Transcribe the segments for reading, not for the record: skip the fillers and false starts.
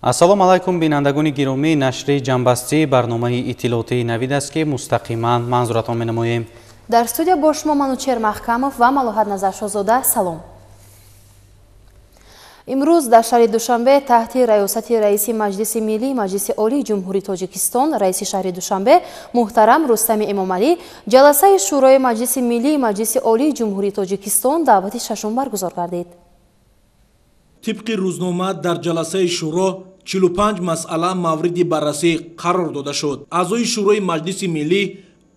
Ассалому алайкум, бинандагони гиромӣ. Нашри ҷамъбастии барномаи иттилоотии Навид аст, ки мустақиман манзуратон менамоем. Дар студия бо шумо Манучер Маҳкамов ва Малоҳат Назаршозода. Салом. Имрӯз дар шаҳри Душанбе таҳти раёсати раиси Маҷлиси Миллии Маҷлиси Олии Ҷумҳурии Тоҷикистон, раиси шаҳри Душанбе муҳтарам Рустами Эмомалӣ ҷаласаи Шӯрои Маҷлиси Миллии Маҷлиси Олии Ҷумҳурии Тоҷикистон даъвати шашум баргузор гардид. Тибқи рӯзнома, дар ҷаласаи шӯро 45 масъала мавриди баррасӣ қарор дода шуд. Аъзои Шӯрои Маҷлиси Миллӣ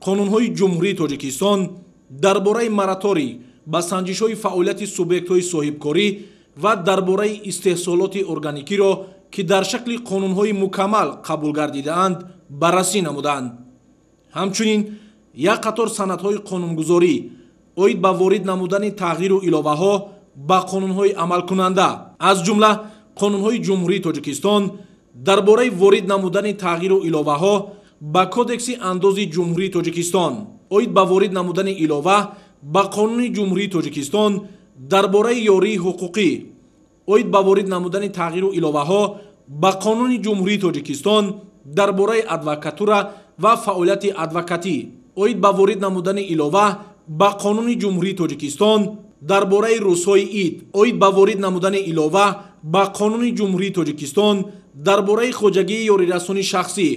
қонунҳои Ҷумҳурии Тоҷикистон дар бораи мораторий ба санҷишҳои фаъолияти субъектҳои соҳибкорӣ ва дар бораи истеҳсолоти органикиро, ки дар шакли қонунҳои мукаммал қабул гардидаанд, баррасӣ намуданд. Ҳамчунин як қатор санадҳои қонунгузорӣ оид ба ворид намудани тағйиру иловаҳо ба қонунҳои амалкунанда, аз ҷумла қонунҳои Ҷумҳурии Тоҷикистон дар бораи ворид намудани тағйиру иловаҳо ба Кодекси андози Ҷумҳурии Тоҷикистон, оид ба ворид намудани илова ба Қонуни Ҷумҳурии Тоҷикистон дар бораи ёрии ҳуқуқӣ, оид ба ворид намудани тағйиру иловаҳо ба Қонуни Ҷумҳурии Тоҷикистон дар бораи адвокатура ва фаъолияти адвокатӣ, оид ба ворид намудани илова ба Қонуни Ҷумҳурии Тоҷикистон дар бораи рӯзҳои ид, оид ба ворид намудани илова ба Қонуни Ҷумҳурии Тоҷикистон дар бораи хоҷагии ёрирасони шахсӣ,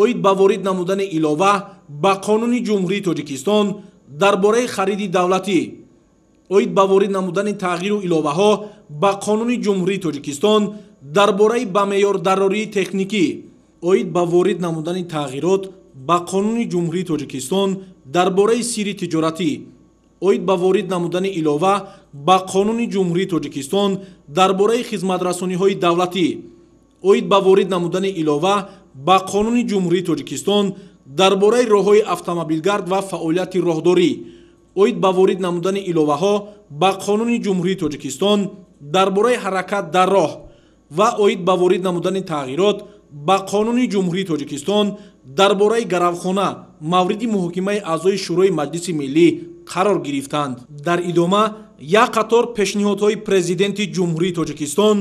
оид ба ворид намудани илова ба Қонуни Ҷумҳурии Тоҷикистон дар бораи хариди давлатӣ, оид ба ворид намудани тағйиру иловаҳо ба Қонуни Ҷумҳурии Тоҷикистон дар бораи ба меъёр дарории техникӣ, оид ба ворид намудани тағйирот ба Қонуни Ҷумҳурии Тоҷикистон дар бораи сирри тиҷоратӣ, оид ба ворид намудани илова ба Қонуни Ҷумҳурии Тоҷикистон дар бораи хизматрасониҳои давлатӣ, оид ба ворид намудани илова ба Қонуни Ҷумҳурии Тоҷикистон дар бораи роҳҳои автомобилгард ва фаъолияти роҳдорӣ, оид ба ворид намудани иловаҳо ба Қонуни Ҷумҳурии Тоҷикистон дар бораи ҳаракат дар роҳ ва оид ба ворид намудани тағйирот ба Қонуни Ҷумҳурии Тоҷикистон дар бораи гаравхона мавриди муҳокимаи аъзои Шӯрои Маҷлиси Миллӣ қарор гирифтанд. Дар идома як қатор пешниҳодҳои Президенти Ҷумҳурии Тоҷикистон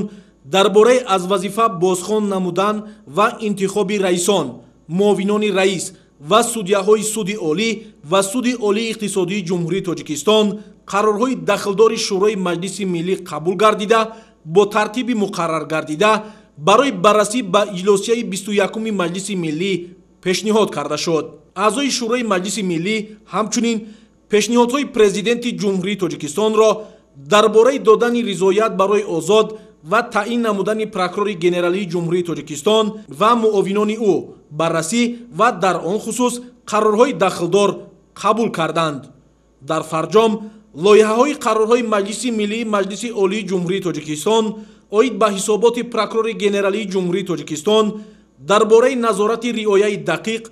дар бораи аз вазифа бозхон намудан ва интихоби раисон, муовинони раис ва судяҳои Суди Олӣ ва Суди Олии Иқтисодии Ҷумҳурии Тоҷикистон қарорҳои дахлдори Шӯрои Маҷлиси Миллӣ қабул гардида, бо тартиби муқаррар гардида барои баррасӣ ба иҷлосияи 21-уми Маҷлиси Миллӣ пешниҳод карда шуд. Аъзои Шӯрои Маҷлиси Миллӣ ҳамчунин пешниҳодҳои Президенти Ҷумҳурии Тоҷикистонро дар бораи додани ризоят барои озод ва таъин намудани прокурори генералии Ҷумҳурии Тоҷикистон ва муовинони ӯ баррасӣ ва дар он хусус қарорҳои дахлдор қабул карданд. Дар фарҷом лоиҳаҳои қарорҳои Маҷлиси Миллии Маҷлиси Олии Ҷумҳурии Тоҷикистон оид ба ҳисоботи прокурори генералии Ҷумҳурии Тоҷикистон дар бораи назорати риояи дақиқ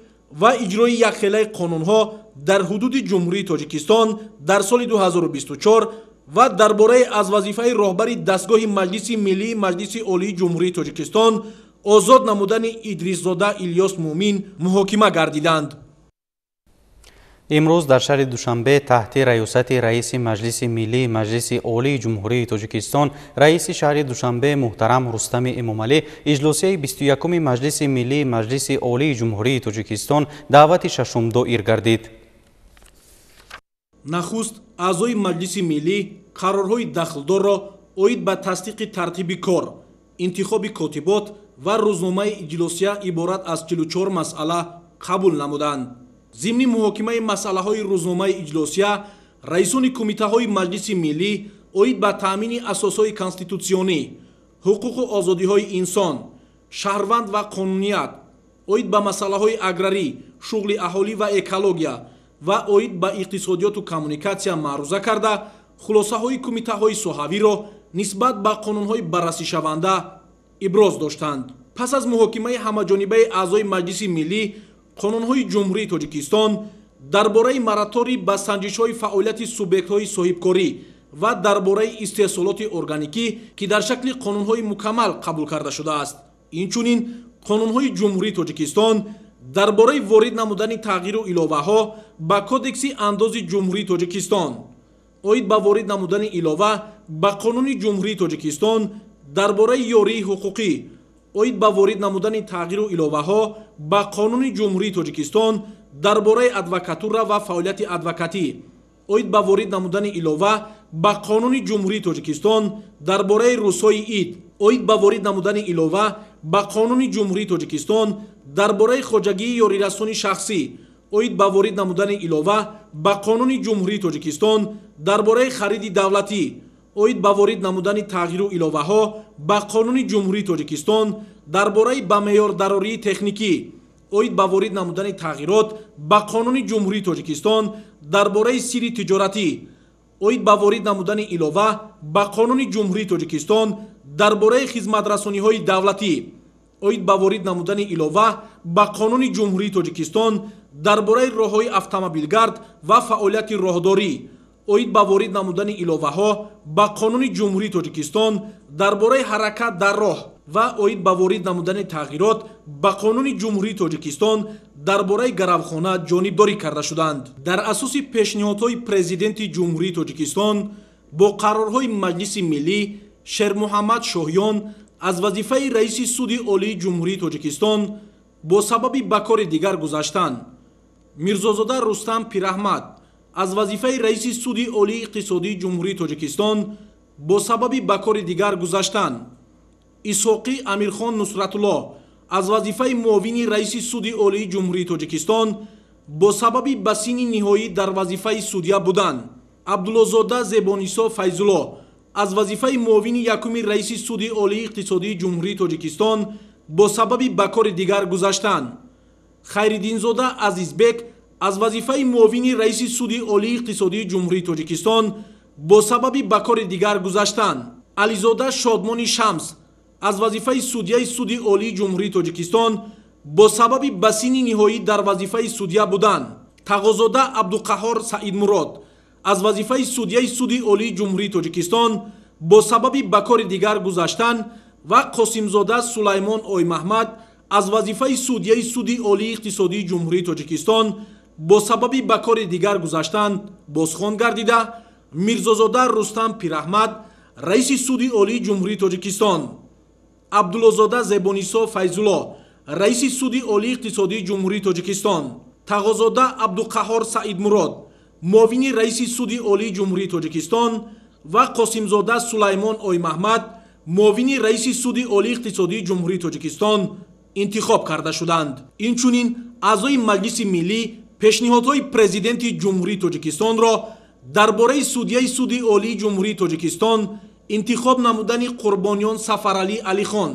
ва иҷрои якхелаи қонунҳо дар ҳудуди Ҷумҳурии Тоҷикистон дар соли 2024 ва дар бораи аз вазифаи роҳбари дастгоҳи Маҷлиси Миллии Маҷлиси Олии Ҷумҳурии Тоҷикистон озод намудани Идрисзода Илёс Муъмин муҳокима гардиданд. Имрӯз дар шаҳри Душанбе таҳти раёсати раиси Маҷлиси Миллии Маҷлиси Олии Ҷумҳурии Тоҷикистон, раиси шаҳри Душанбе муҳтарам Рустами Эмомалӣ иҷлосияи 21-уми Маҷлиси Миллии Маҷлиси Олии Ҷумҳурии Тоҷикистон даъвати шашум доир гардид. Нахуст аъзои Маҷлиси Миллӣ қарорҳои дахлдорро оид ба тасдиқи тартиби кор, интихоби котибот ва рӯзномаи иҷлосия иборат аз 44 масъала қабул намуданд. Зимни муҳокимаи масъалаҳои рӯзномаи иҷлосия раисони кумитаҳои Маҷлиси Миллӣ оид ба таъмини асосҳои конститутсионӣ, ҳуқуқу озодиҳои инсон, шаҳрванд ва қонуният, оид ба масъалаҳои аграрӣ, шуғли аҳолӣ ва экология ва оид ба иқтисодиёту коммуникатсия маъруза карда, хулосаҳои кумитаҳои соҳавиро нисбат ба қонунҳои баррасишаванда иброз доштанд. Пас аз муҳокимаи ҳамаҷонибаи аъзои Маҷлиси Миллӣ қонунҳои Ҷумҳурии Тоҷикистон дар бораи мораторий ба санҷишҳои фаъолияти субъектҳои соҳибкорӣ ва дар бораи истеҳсолоти органикӣ, ки дар шакли қонунҳои мукаммал қабул карда шудааст, инчунин қонунҳои Ҷумҳурии Тоҷикистон дар бораи ворид намудани тағйиру иловаҳо ба Кодекси андози Ҷумҳурии Тоҷикистон, оид ба ворид намудани илова ба Қонуни Ҷумҳурии Тоҷикистон дар бораи ёрии ҳуқуқӣ, Оид ба ворид намудани тағйиру иловаҳо ба Қонуни Ҷумҳурии Тоҷикистон дар бораи адвокатура ва фаъолияти адвокатӣ, оид ба ворид намудани илова ба Қонуни Ҷумҳурии Тоҷикистон дар бораи рӯзҳои ид, оид ба ворид намудани илова ба Қонуни Ҷумҳурии Тоҷикистон дар бораи хоҷагии ёрирасони шахсӣ, оид ба ворид намудани илова ба Қонуни Ҷумҳурии Тоҷикистон дар бораи хариди давлатӣ, оид ба ворид намудани тағйиру иловаҳо ба Қонуни Ҷумҳурии Тоҷикистон дар бораи ба меъёрдарории техникӣ, оид ба ворид намудани тағйирот ба Қонуни Ҷумҳурии Тоҷикистон дар бораи сирри тиҷоратӣ, оид ба ворид намудани илова ба Қонуни Ҷумҳурии Тоҷикистон дар бораи хизматрасониҳои давлатӣ, оид ба ворид намудани илова ба Қонуни Ҷумҳурии Тоҷикистон дар бораи роҳҳои автомобилгард ва фаъолияти роҳдорӣ, оид ба ворид намудани иловаҳо ба Қонуни Ҷумҳурии Тоҷикистон дар бораи ҳаракат дар роҳ ва оид ба ворид намудани тағйирот ба Қонуни Ҷумҳурии Тоҷикистон дар бораи гаравхона ҷонибдорӣ карда шуданд. Дар асоси пешниҳодҳои Президенти Ҷумҳурии Тоҷикистон бо қарорҳои Маҷлиси Миллӣ Шермуҳаммад Шоҳиён аз вазифаи раиси Суди Олии Ҷумҳурии Тоҷикистон бо сабаби ба кори дигар гузаштан, Мирзозода Рустам Пираҳмад аз вазифаи раиси Суди Олии Иқтисодии Ҷумҳурии Тоҷикистон бо сабаби ба кори дигар гузаштан, Исҳоқӣ Амирхон Нусратулло аз вазифаи муовини раиси Суди Олии Ҷумҳурии Тоҷикистон бо сабаби ба синни ниҳоӣ дар вазифаи судя будан, Абдуллозода Зебонисо Файзулло аз вазифаи муовини якуми раиси Суди Олии Иқтисодии Ҷумҳурии Тоҷикистон бо сабаби ба кори дигар гузаштан, Хайриддинзода Азизбек аз вазифаи муовини раиси Суди Олии Иқтисодии Ҷумҳурии Тоҷикистон бо сабаби ба кори дигар гузаштан, Ализода Шодмони Шамс аз вазифаи судяи Суди Олии Ҷумҳурии Тоҷикистон бо сабаби ба синни ниҳоӣ дар вазифаи судя будан, Тағозода Абдуқаҳор Саидмурод аз вазифаи судяи Суди Олии Ҷумҳурии Тоҷикистон бо сабаби ба кори дигар гузаштан ва Қосимзода Сулаймон Оймаҳмад аз вазифаи судяи Суди Олии Иқтисодии Ҷумҳурии Тоҷикистон бо сабаби ба кори дигар гузаштан бозхон гардида, Мирзозода Рустам Пираҳмад раиси Суди Олии Ҷумҳурии Тоҷикистон, Абдуллозода Зебонисо Файзулло раиси Суди Олии Иқтисодии Ҷумҳурии Тоҷикистон, Тағозода Абдуқаҳор Саидмурод муовини раиси Суди Олии Ҷумҳурии Тоҷикистон ва Қосимзода Сулаймон Оймаҳмад муовини раиси Суди Олии Иқтисодии Ҷумҳурии Тоҷикистон интихоб карда шуданд. Инчунин аъзои Маҷлиси Миллӣ пешниҳодҳои Президенти Ҷумҳурии Тоҷикистонро дар бораи судяи Суди Олии Ҷумҳурии Тоҷикистон интихоб намудани Қурбониён Сафаралӣ Алихон,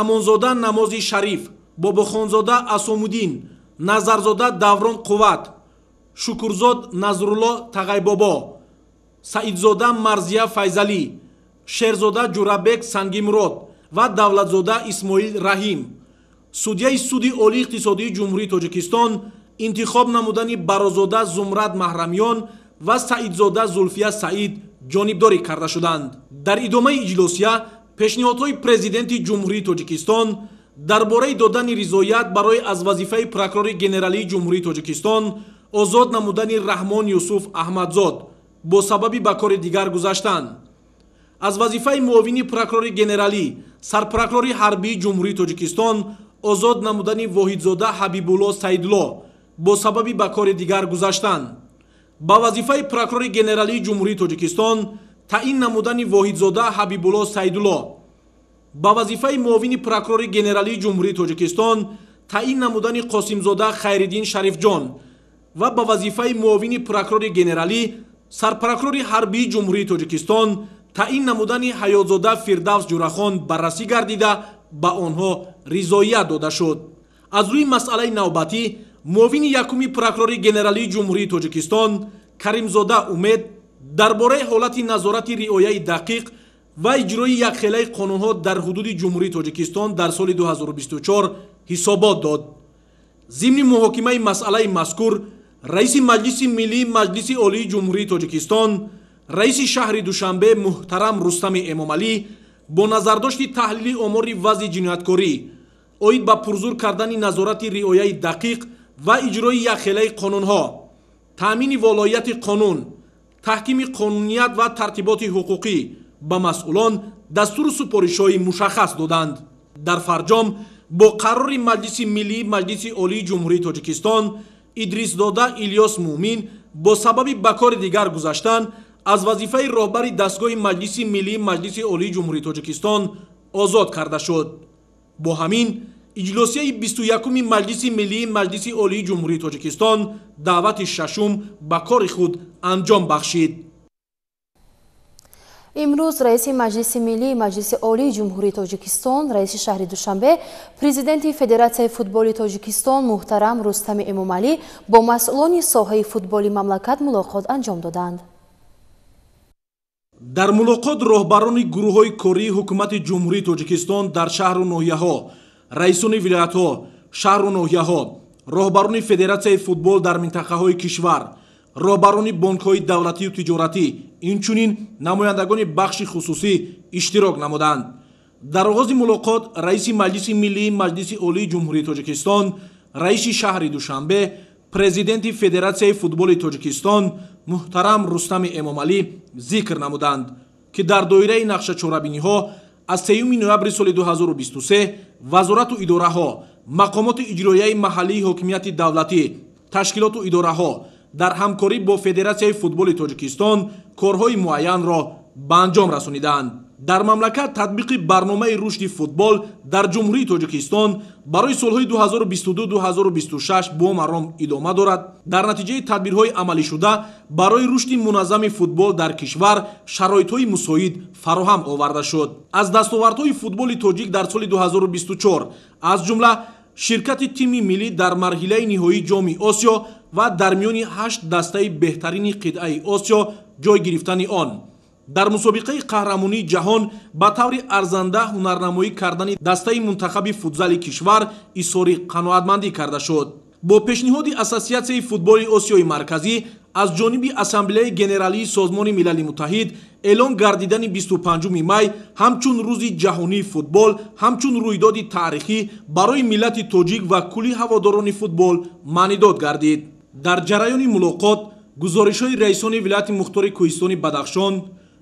Амонзода Намози Шариф, Бобохонзода Асомуддин, Назарзода Даврон Қувват, Шукурзод Назрулло Тағайбобо, Саидзода Марзия Файзалӣ, Шерзода Ҷурабек Сангимурод ва Давлатзода Исмоил Раҳим, судяи Суди Олии Иқтисодии Ҷумҳурии Тоҷикистон интихоб намудани Барозода Зумрад Маҳрамён ва Саидзода Зулфия Саид ҷонибдорӣ карда шуданд. Дар идомаи иҷлосия пешниҳодҳои Президенти Ҷумҳурии Тоҷикистон дар бораи додани ризоят барои аз вазифаи прокурори генералии Ҷумҳурии Тоҷикистон озод намудани Раҳмон Юсуф Аҳмадзод бо сабаби ба кори дигар гузаштан, аз вазифаи муовини прокурори генералӣ сарпрокурори ҳарбии Ҷумҳурии Тоҷикистон озод намудани Воҳидзода Ҳабибулло Саидло бо сабаби ба кори дигар гузаштан, ба вазифаи прокурори генералии Ҷумҳурии Тоҷикистон таъин намудани Воҳидзода Ҳабибулло Саидулло, ба вазифаи муовини прокурори генералии Ҷумҳурии Тоҷикистон таъин намудани Қосимзода Хайриддин Шарифҷон ва ба вазифаи муовини прокурори генералӣ сарпрокурори ҳарбии Ҷумҳурии Тоҷикистон таъин намудани Ҳаётзода Фирдавс Ҷурахон баррасӣ гардида ба онҳо ризоият дода шуд. Аз рӯи масъалаи навбатӣ муовини якуми прокурори генералии Ҷумҳурии Тоҷикистон Каримзода Умед дар бораи ҳолати назорати риояи дақиқ ва иҷрои якхелаи қонунҳо дар ҳудуди Ҷумҳурии Тоҷикистон дар соли 2024 ҳисобот дод. Зимни муҳокимаи масъалаи мазкур раиси Маҷлиси Миллии Маҷлиси Олии Ҷумҳурии Тоҷикистон, раиси шаҳри Душанбе муҳтарам Рустами Эмомалӣ бо назардошти таҳлили омори вазъи ҷинояткорӣ оид ба пурзур кардани назорати риояи дақиқ ва иҷрои якхелаи қонунҳо, таъмини волоияти қонун, таҳкими қонуният ва тартиботи ҳуқуқӣ ба масъулон дастуру супоришҳои мушаххас доданд. Дар фарҷом бо қарори Маҷлиси Миллии Маҷлиси Олии Ҷумҳурии Тоҷикистон Идрисзода Илёс Муъмин бо сабаби ба кори дигар гузаштан аз вазифаи роҳбари дастгоҳи Маҷлиси Миллии Маҷлиси Олии Ҷумҳурии Тоҷикистон озод карда шуд. Бо ҳамин иҷлосияи 21-уми Маҷлиси Миллии Маҷлиси Олии Ҷумҳурии Тоҷикистон даъвати шашум ба кори худ анҷом бахшид. Имрӯз раиси Маҷлиси Миллии Маҷлиси Олии Ҷумҳурии Тоҷикистон, раиси шаҳри Душанбе, президенти Федератсияи футболи Тоҷикистон муҳтарам Рустами Эмомалӣ бо масъулони соҳаи футболи мамлакат мулоқот анҷом доданд. Дар мулоқот роҳбарони гурӯҳҳои кории ҳукумати Ҷумҳурии Тоҷикистон дар шаҳру ноҳияҳо, раисони вилоятҳо, шаҳру ноҳияҳо, роҳбарони Федератсияи футбол дар минтақаҳои кишвар, роҳбарони бонкҳои давлатию тиҷоратӣ, инчунин намояндагони бахши хусусӣ иштирок намуданд. Дар оғози мулоқот раиси Маҷлиси Миллии Маҷлиси Олии Ҷумҳурии Тоҷикистон, раиси шаҳри Душанбе, президенти Федератсияи футболи Тоҷикистон муҳтарам Рустами Эмомалӣ зикр намуданд, ки дар доираи нақшачорабиниҳо аз 3 ноябри соли 2023 вазорату идораҳо, мақомоти иҷроияи маҳаллии ҳокимияти давлатӣ, ташкилоту идораҳо дар ҳамкорӣ бо Федератсияи футболи Тоҷикистон корҳои муайянро ба анҷом расониданд. Дар мамлакат татбиқи барномаи рушди футбол дар Ҷумҳурии Тоҷикистон барои солҳои 2022-2026 бо маром идома дорад. Дар натиҷаи тадбирҳои амалишуда барои рушди муназзами футбол дар кишвар шароитҳои мусоид фароҳам оварда шуд. Аз дастовардҳои футболи тоҷик дар соли 2024 аз ҷумла ширкати тими миллӣ дар марҳилаи ниҳоии ҷоми Осиё ва дар миёни 8 дастаи беҳтарини қитъаи Осиё ҷой гирифтани он. Дар мусобиқаи қаҳрамонии ҷаҳон ба таври арзанда ҳунарнамоӣ кардани дастаи мунтахаби футзали кишвар изҳори қаноатмандӣ карда шуд. Бо пешниҳоди Ассотсиатсияи футболи Осиёи Марказӣ аз ҷониби Ассамблеяи Генералии Созмони Милали Муттаҳид эълон гардидани 25 май ҳамчун рӯзи ҷаҳонии футбол, ҳамчун рӯйдоди таърихӣ барои миллати тоҷик ва кулли ҳаводорони футбол маънидод гардид. Дар ҷараёни мулоқот гузоришҳои раисони вилояти мухтори Кӯҳистони Бадахшон,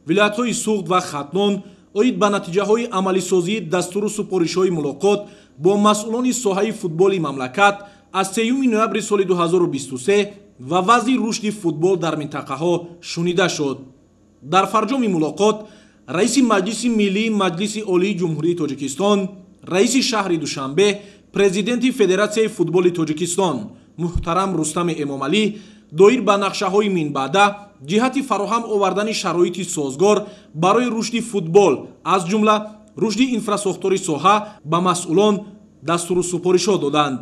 вилоятҳои Суғд ва Хатлон оид ба натиҷаҳои амалисозии дастуру супоришҳои мулоқот бо масъулони соҳаи футболи мамлакат аз 3 ноябри соли 2023 ва вазъи рушди футбол дар минтақаҳо шунида шуд. Дар фарҷоми мулоқот раиси Маҷлиси Миллии Маҷлиси Олии Ҷумҳурии Тоҷикистон, раиси шаҳри Душанбе, президенти Федератсияи футболи Тоҷикистон муҳтарам Рустами Эмомалӣ доир ба нақшаҳои минбаъда ҷиҳати фароҳам овардани шароити созгор барои рушди футбол, аз ҷумла рушди инфрасохтори соҳа ба масъулон дастуру супоришҳо доданд.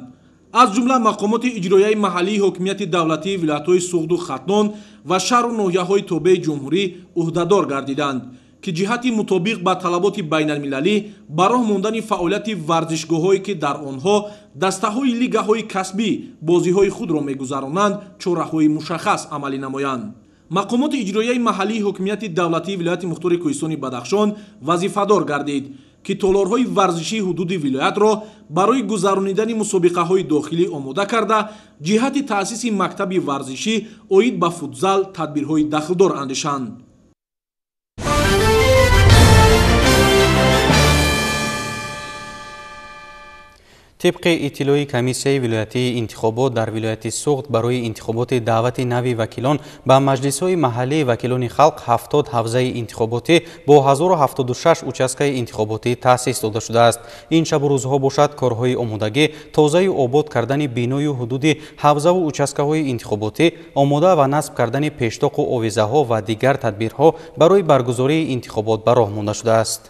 Аз ҷумла мақомоти иҷроияи маҳаллии ҳокимияти давлатии вилоятҳои Суғду Хатлон ва шаҳру ноҳияҳои тобеи ҷумҳурӣ ӯҳдадор гардиданд, ки ҷиҳати мутобиқ ба талаботи байналмилалӣ ба роҳ мондани фаъолияти варзишгоҳҳое, ки дар онҳо дастаҳои лигаҳои касбӣ бозиҳои худро мегузаронанд, чораҳои мушаххас амалӣ намоянд. Мақомоти иҷроияи маҳаллии ҳокимияти давлатии вилояти мухтори Кӯҳистони Бадахшон вазифадор гардид, ки толорҳои варзишии ҳудуди вилоятро барои гузаронидани мусобиқаҳои дохилӣ омода карда, ҷиҳати таъсиси мактаби варзишӣ оид ба футзал тадбирҳои дахлдор андешанд. Тибқи иттилои комиссияи вилоятии интихобот дар вилояти Суғд барои интихоботи даъвати нави вакилон ба маҷлисҳои маҳаллии вакилони халқ 70 ҳавзаи интихоботӣ бо 1076 участкаи интихоботӣ таъсис дода шудааст. Ин шабу рӯзҳо бошад корҳои омодагӣ, тозаю обод кардани биною ҳудуди ҳавзаву участкаҳои интихоботӣ, омода ва насб кардани пештоқу овезаҳо ва дигар тадбирҳо барои баргузории интихобот ба роҳ монда шудааст.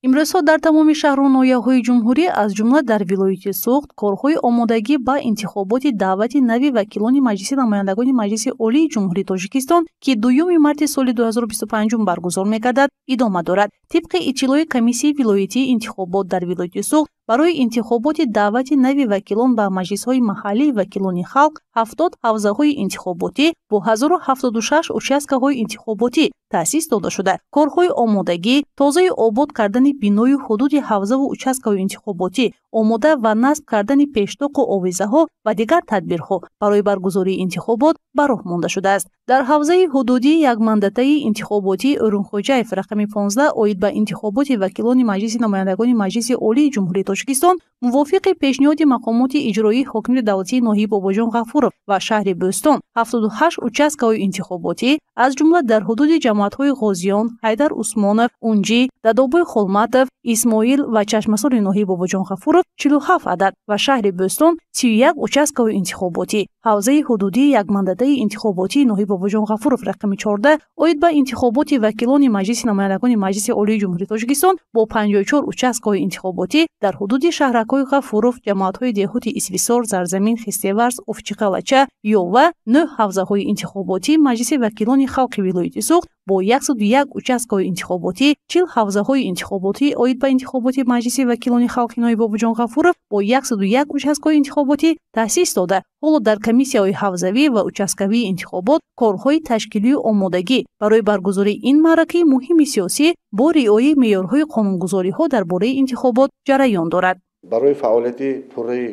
Имрӯзҳо дар тамоми шаҳру ноҳияҳои ҷумҳурӣ, аз ҷумла дар вилояти Суғд, корҳои омодагӣ ба интихоботи даъвати нави вакилони Маҷлиси намояндагони Маҷлиси Олии Ҷумҳурии Тоҷикистон, ки 2 марти соли 2025 баргузор мегардад, идома дорад. Тибқи иттилои комиссияи вилоятии интихобот дар вилояти Суғд, барои интихоботи даъвати нави вакилон ба маҷлисҳои маҳаллии вакилони халқ 70 ҳавзаҳои интихоботӣ бо 1076 участкаҳои интихоботӣ таъсис дода шуда, корҳои омодагӣ, тозаи обод кардани биною ҳудуди ҳавзаву участкаҳои интихоботӣ, омода ва насб кардани пештоқу овезаҳо ва дигар тадбирҳо барои баргузории интихобот ба роҳ монда шудааст. Дар ҳавзаи ҳудудии якмандатаи интихоботии Ӯрунхоҷаев рақами 15 оид ба интихоботи вакилони Маҷлиси намояндагони Маҷлиси Олии Ҷумҳурии Тоҷикистон мувофиқи пешниҳоди мақомоти иҷроии ҳокимияти давлатии ноҳияи Бобоҷон Ғафуров ва шаҳри Бӯстон 78 участкаҳои интихоботӣ, аз ҷумла дар ҳудуди ҷамоатҳои Ғозиён, Ҳайдар Усмонов, Унҷӣ, Дадобои Холматов, Исмоил ва Чашмасори ноҳияи Бобоҷон Ғафуров 47 адад ва шаҳри Бӯстон 31 участкаҳои интихоботӣ. Ҳавзаи ҳудудии якмандатаи интихоботии ноҳияи Бобоҷон Ғафуров рақами 14 оид ба интихоботи вакилони Маҷлиси намояндагони Маҷлиси Олии Ҷумҳурии Тоҷикистон бо 54 участкаҳои интихоботӣ дар ҳудуди шаҳракҳои Ғафуров, ҷамоатҳои деҳоти Исвисор, Зарзамин, Хистеварз, Офчиқалача, Ёва, 9 ҳавзаҳои интихоботии Маҷлиси вакилони халқи вилояти Суғд бо 101 участкаҳои интихоботӣ, 40 ҳавзаҳои интихоботӣ оид ба интихоботи Маҷлиси вакилони халқи ноҳияи Бобоҷон Ғафуров бо 101 участкаҳои интихоботӣ таъсис дода, ҳоло дар комиссияҳои ҳавзавӣ ва участкавии интихобот корҳои ташкилию омодагӣ барои баргузории ин маъракаи муҳими сиёсӣ бо риояи меъёрҳои қонунгузориҳо дар бораи интихобот ҷараён дорад. Барои фаъолияти пурраи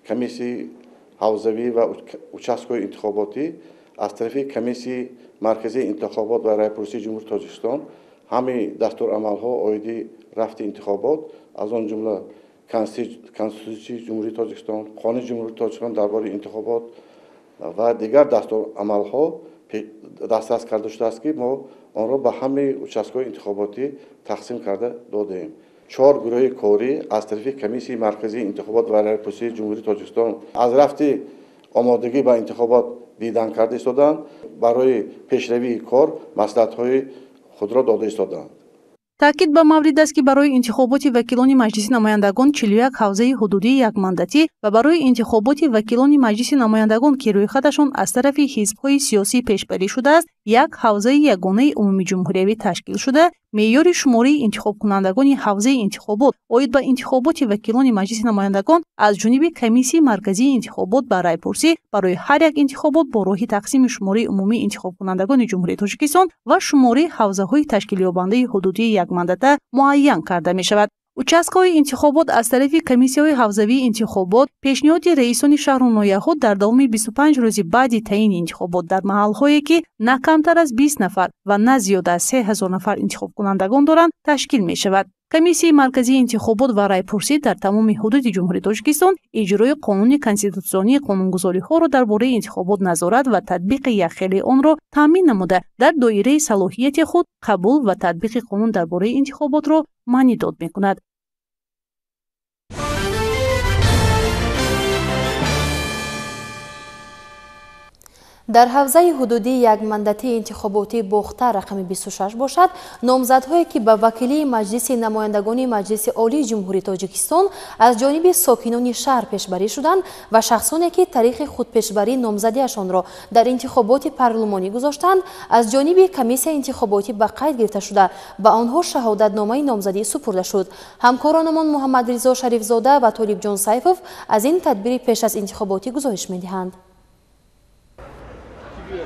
комиссияи ҳавзавӣ ва участкаҳои интихоботӣ аз тарафи комиссияи марказии интихобот ва раъйпурсии Ҷумҳурии Тоҷикистон ҳамаи дастурамалҳо оиди рафти интихобот, аз он ҷумла Конститутсияи Ҷумҳурии Тоҷикистон, Қонуни Ҷумҳурии Тоҷикистон дар бораи интихобот ва дигар дастурамалҳо дастрас карда шудааст, ки мо онро ба ҳамаи участкаҳои интихоботӣ тақсим карда додаем. 4 гурӯҳи корӣ аз тарафи комиссияи марказии интихобот ва раъйпурсии Ҷумҳурии Тоҷикистон аз рафти омодагӣ ба интихобот дидан карда истоданд, барои пешравии кор маслиҳатҳои худро дода истоданд. Таъкид ба маврид аст, ки барои интихоботи вакилони Маҷлиси намояндагон 41 ҳавзаи ҳудудии якмандатӣ ва барои интихоботи вакилони Маҷлиси намояндагон, ки рӯйхаташон аз тарафи ҳизбҳои сиёсӣ пешбарӣ шудааст, як ҳавзаи ягонаи умумиҷумҳуриявӣ ташкил шуда, меъёри шумории интихобкунандагони ҳавзаи интихобот оид ба интихоботи вакилони Маҷлиси намояндагон аз ҷониби комиссияи марказии интихобот ба раъйпурсӣ барои ҳар як интихобот бо роҳи тақсими шумории умумии интихобкунандагони Ҷумҳурии Тоҷикистон ва шумории ҳавзаҳои ташкилёбандаи ҳудудии якмандата муайян карда мешавад. Участкаҳои интихобот аз тарафи комиссияҳои ҳавзавии интихобот пешниҳоди раисони шаҳру ноҳияҳо дар давоми 25 рӯзи баъди таъини интихобот дар маҳалҳое, ки на камтар аз 20 нафар ва на зиёда аз 3000 нафар интихобкунандагон доранд, ташкил мешавад. Комиссияи марказии интихобот ва раъйпурсӣ дар тамоми ҳудуди Ҷумҳурии Тоҷикистон иҷрои қонуни конститутсионии қонунгузориҳоро дар бораи интихобот назорат ва татбиқи якхелаи онро таъмин намуда, дар доираи салоҳияти худ қабул ва татбиқи қонун дар бораи интихоботро маънидод мекунад. Дар ҳавзаи ҳудудии якмандатии интихоботии Бохтар рақами 26 бошад, номзадҳое, ки ба вакилии Маҷлиси намояндагони Маҷлиси Олии Ҷумҳурии Тоҷикистон аз ҷониби сокинони шаҳр пешбарӣ шуданд ва шахсоне, ки таърихи худпешбарии номзадиашонро дар интихоботи парлумонӣ гузоштанд, аз ҷониби комиссияи интихоботӣ ба қайд гирифта шуда, ба онҳо шаҳодатномаи номзадӣ супурда шуд. Ҳамкоронамон Муҳаммадризо Шарифзода ва Толибҷон Сайфов аз ин тадбири пеш аз интихоботӣ гузориш медиҳанд.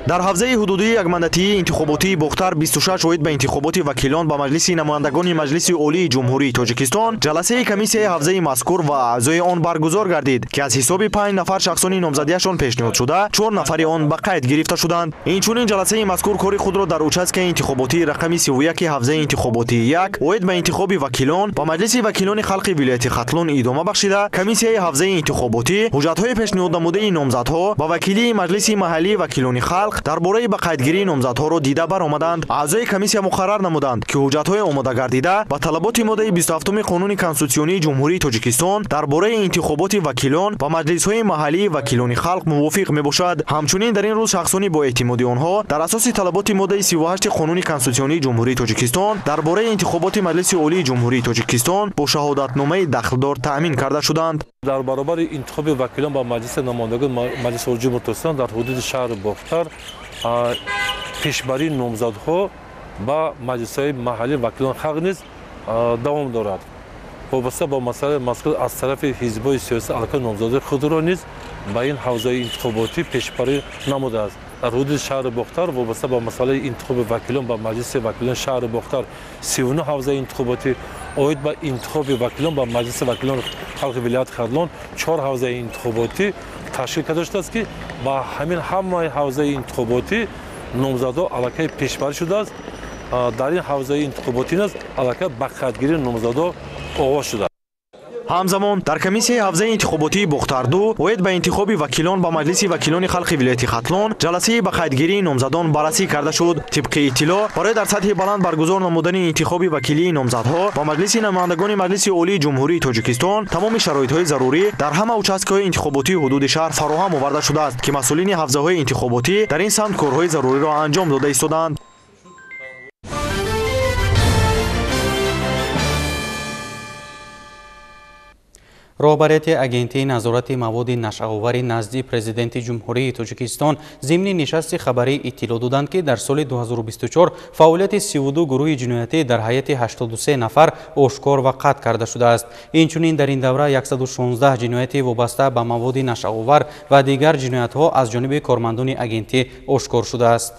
Дар ҳавзаи ҳудудии якмандатии интихоботии Бохтар 26 оид ба интихоботи вакилон ба Маҷлиси намояндагони Маҷлиси Олии Ҷумҳурии Тоҷикистон ҷаласаи комиссияи ҳавзаи мазкур ва аъзои он баргузор гардид, ки аз ҳисоби 5 нафар шахсони номзадиашон пешниҳод шуда, 4 нафари он ба қайд гирифта шуданд. Инчунин ҷаласаи мазкур кори худро дар участкаи интихоботии рақами 31 ҳавзаи интихоботии 1 оид ба интихоби вакилон ба Маҷлиси вакилони халқи вилояти Хатлон идома бахшида, комиссияи ҳавзаи интихоботӣ ҳуҷҷатҳои пешниҳоднамудаи номзадҳо ба вакилии Маҷлиси маҳаллии вакилони халқ дар бораи ба қайдгирии номзадҳоро дида баромаданд. Аъзои комиссия муқаррар намуданд, ки ҳуҷҷатҳои омодагардида ба талаботи моддаи 27 қонуни конститутсионии Ҷумҳурии Тоҷикистон дар бораи интихоботи вакилон ба маҷлисҳои маҳаллии вакилони халқ мувофиқ мебошад. Ҳамчунин дар ин рӯз шахсони бо эътимоди онҳо дар асоси талаботи моддаи 38 қонуни конститутсионии Ҷумҳурии Тоҷикистон дар бораи интихоботи Маҷлиси Олии Ҷумҳурии Тоҷикистон бо шаҳодатномаи дахлдор таъмин карда шуданд. Дар баробари интихоби вакилон ба Маҷлиси намояндагон Маҷлиси Олии Ҷумҳурии Тоҷикистон дар ҳудуди шаҳри Бохтар пешбарии номзадҳо ба маҷлисҳои маҳаллии вакилон халқ низ давом дорад. Вобаста ба масъалаи мазкур аз тарафи ҳизбҳои сиёсӣ аллакай номзадҳои худро низ ба ин ҳавзаи интихоботӣ пешбарӣ намудааст. Дар ҳудуди шаҳри Бохтар вобаста ба масъалаи интихоби вакилон ба Маҷлиси вакилони шаҳри Бохтар 39 ҳавзаи интихоботӣ, оид ба интихоби вакилон ба Маҷлиси вакилони халқи вилояти Хатлон 4 ҳавзаи интихоботӣ ташкил карда шудааст, ки ба ҳамин ҳамаи ҳавзаи интихоботӣ номзадҳо аллакай пешбарӣ шудааст. Дар ин ҳавзаи интихоботӣ низ аллакай ба қайдгирии номзадҳо оғоз шудааст. Ҳамзамон дар комиссияи ҳавзаи интихоботии Бохтар-2 оид ба интихоби вакилон ба Маҷлиси вакилони халқи вилояти Хатлон ҷаласаи ба қайдгирии номзадон баррасӣ карда шуд. Тибқи иттилоъ, барои дар сатҳи баланд баргузор намудани интихоби вакилии номзадҳо ба Маҷлиси намояндагони Маҷлиси Олии Ҷумҳурии Тоҷикистон тамоми шароитҳои зарурӣ дар ҳама участкаҳои интихоботии ҳудуди шаҳр фароҳам оварда шудааст, ки масъулини ҳавзаҳои интихоботӣ дар ин самт корҳои заруриро анҷом дода истодаанд. Роҳбарияти Агентии назорати маводи нашъаовари назди Президенти Ҷумҳурии Тоҷикистон зимни нишасти хабарӣ иттилоъ доданд, ки дар соли 2024 фаъолияти 32 гурӯҳи ҷиноятӣ дар ҳайати 83 нафар ошкор ва қатъ карда шудааст. Инчунин дар ин давра 116 ҷинояти вобаста ба маводи нашъаовар ва дигар ҷиноятҳо аз ҷониби кормандони агентӣ ошкор шудааст.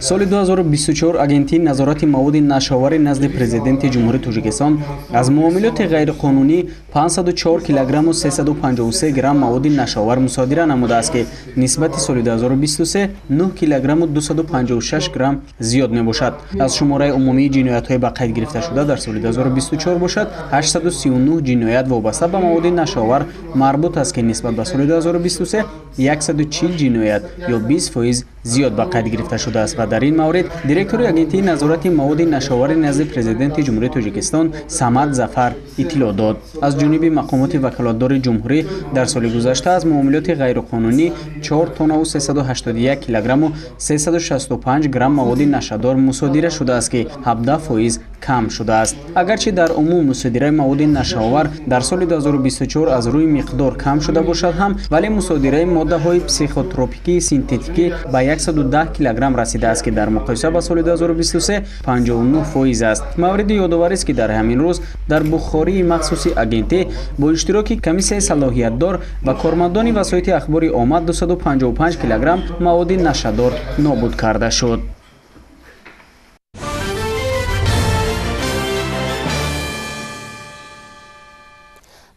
Соли 2024 Агентии назорати маводи нашъаовари назди Президенти Ҷумҳурии Тоҷикистон аз муомилоти ғайриқонунӣ 504 килограмму 353 грамм маводи нашъаовар мусодира намудааст, ки нисбати соли 2023 9 килограмму 256 грамм зиёд мебошад. Аз шумораи умумии ҷиноятҳои ба қайд гирифташуда дар соли 2024 бошад, 839 ҷиноят вобаста ба маводи нашъаовар марбут аст, ки нисбат ба соли 2023 140 ҷиноят ё 20% зиёд ба қайд гирифта шудааст. Ва дар ин маврид директори Агентии назорати маводи нашъаовари назди Президенти Ҷумҳурии Тоҷикистон Самад Зафар иттилоъ дод. Аз ҷониби мақомоти ваколатдори ҷумҳурӣ дар соли гузашта аз муомилоти ғайриқонунӣ 4 тоннаву 381 килограмму 365 грамм маводи нашъадор мусодира шудааст, ки 17% кам шудааст. Агарчи дар умум мусодираи маводи нашъаовар дар соли 2024 аз рӯи миқдор кам шуда бошад ҳам, вале мусодираи моддаҳои психотропикии синтетикӣ ба 110 килограмм расидааст, ки дар муқоиса ба соли 2023 59% аст. Мавриди ёдоварист, ки дар ҳамин рӯз дар бухории махсуси агентӣ бо иштироки комиссияи салоҳиятдор ва кормандони васоити ахбори омма 255 килограмм маводи нашъадор нобуд карда шуд.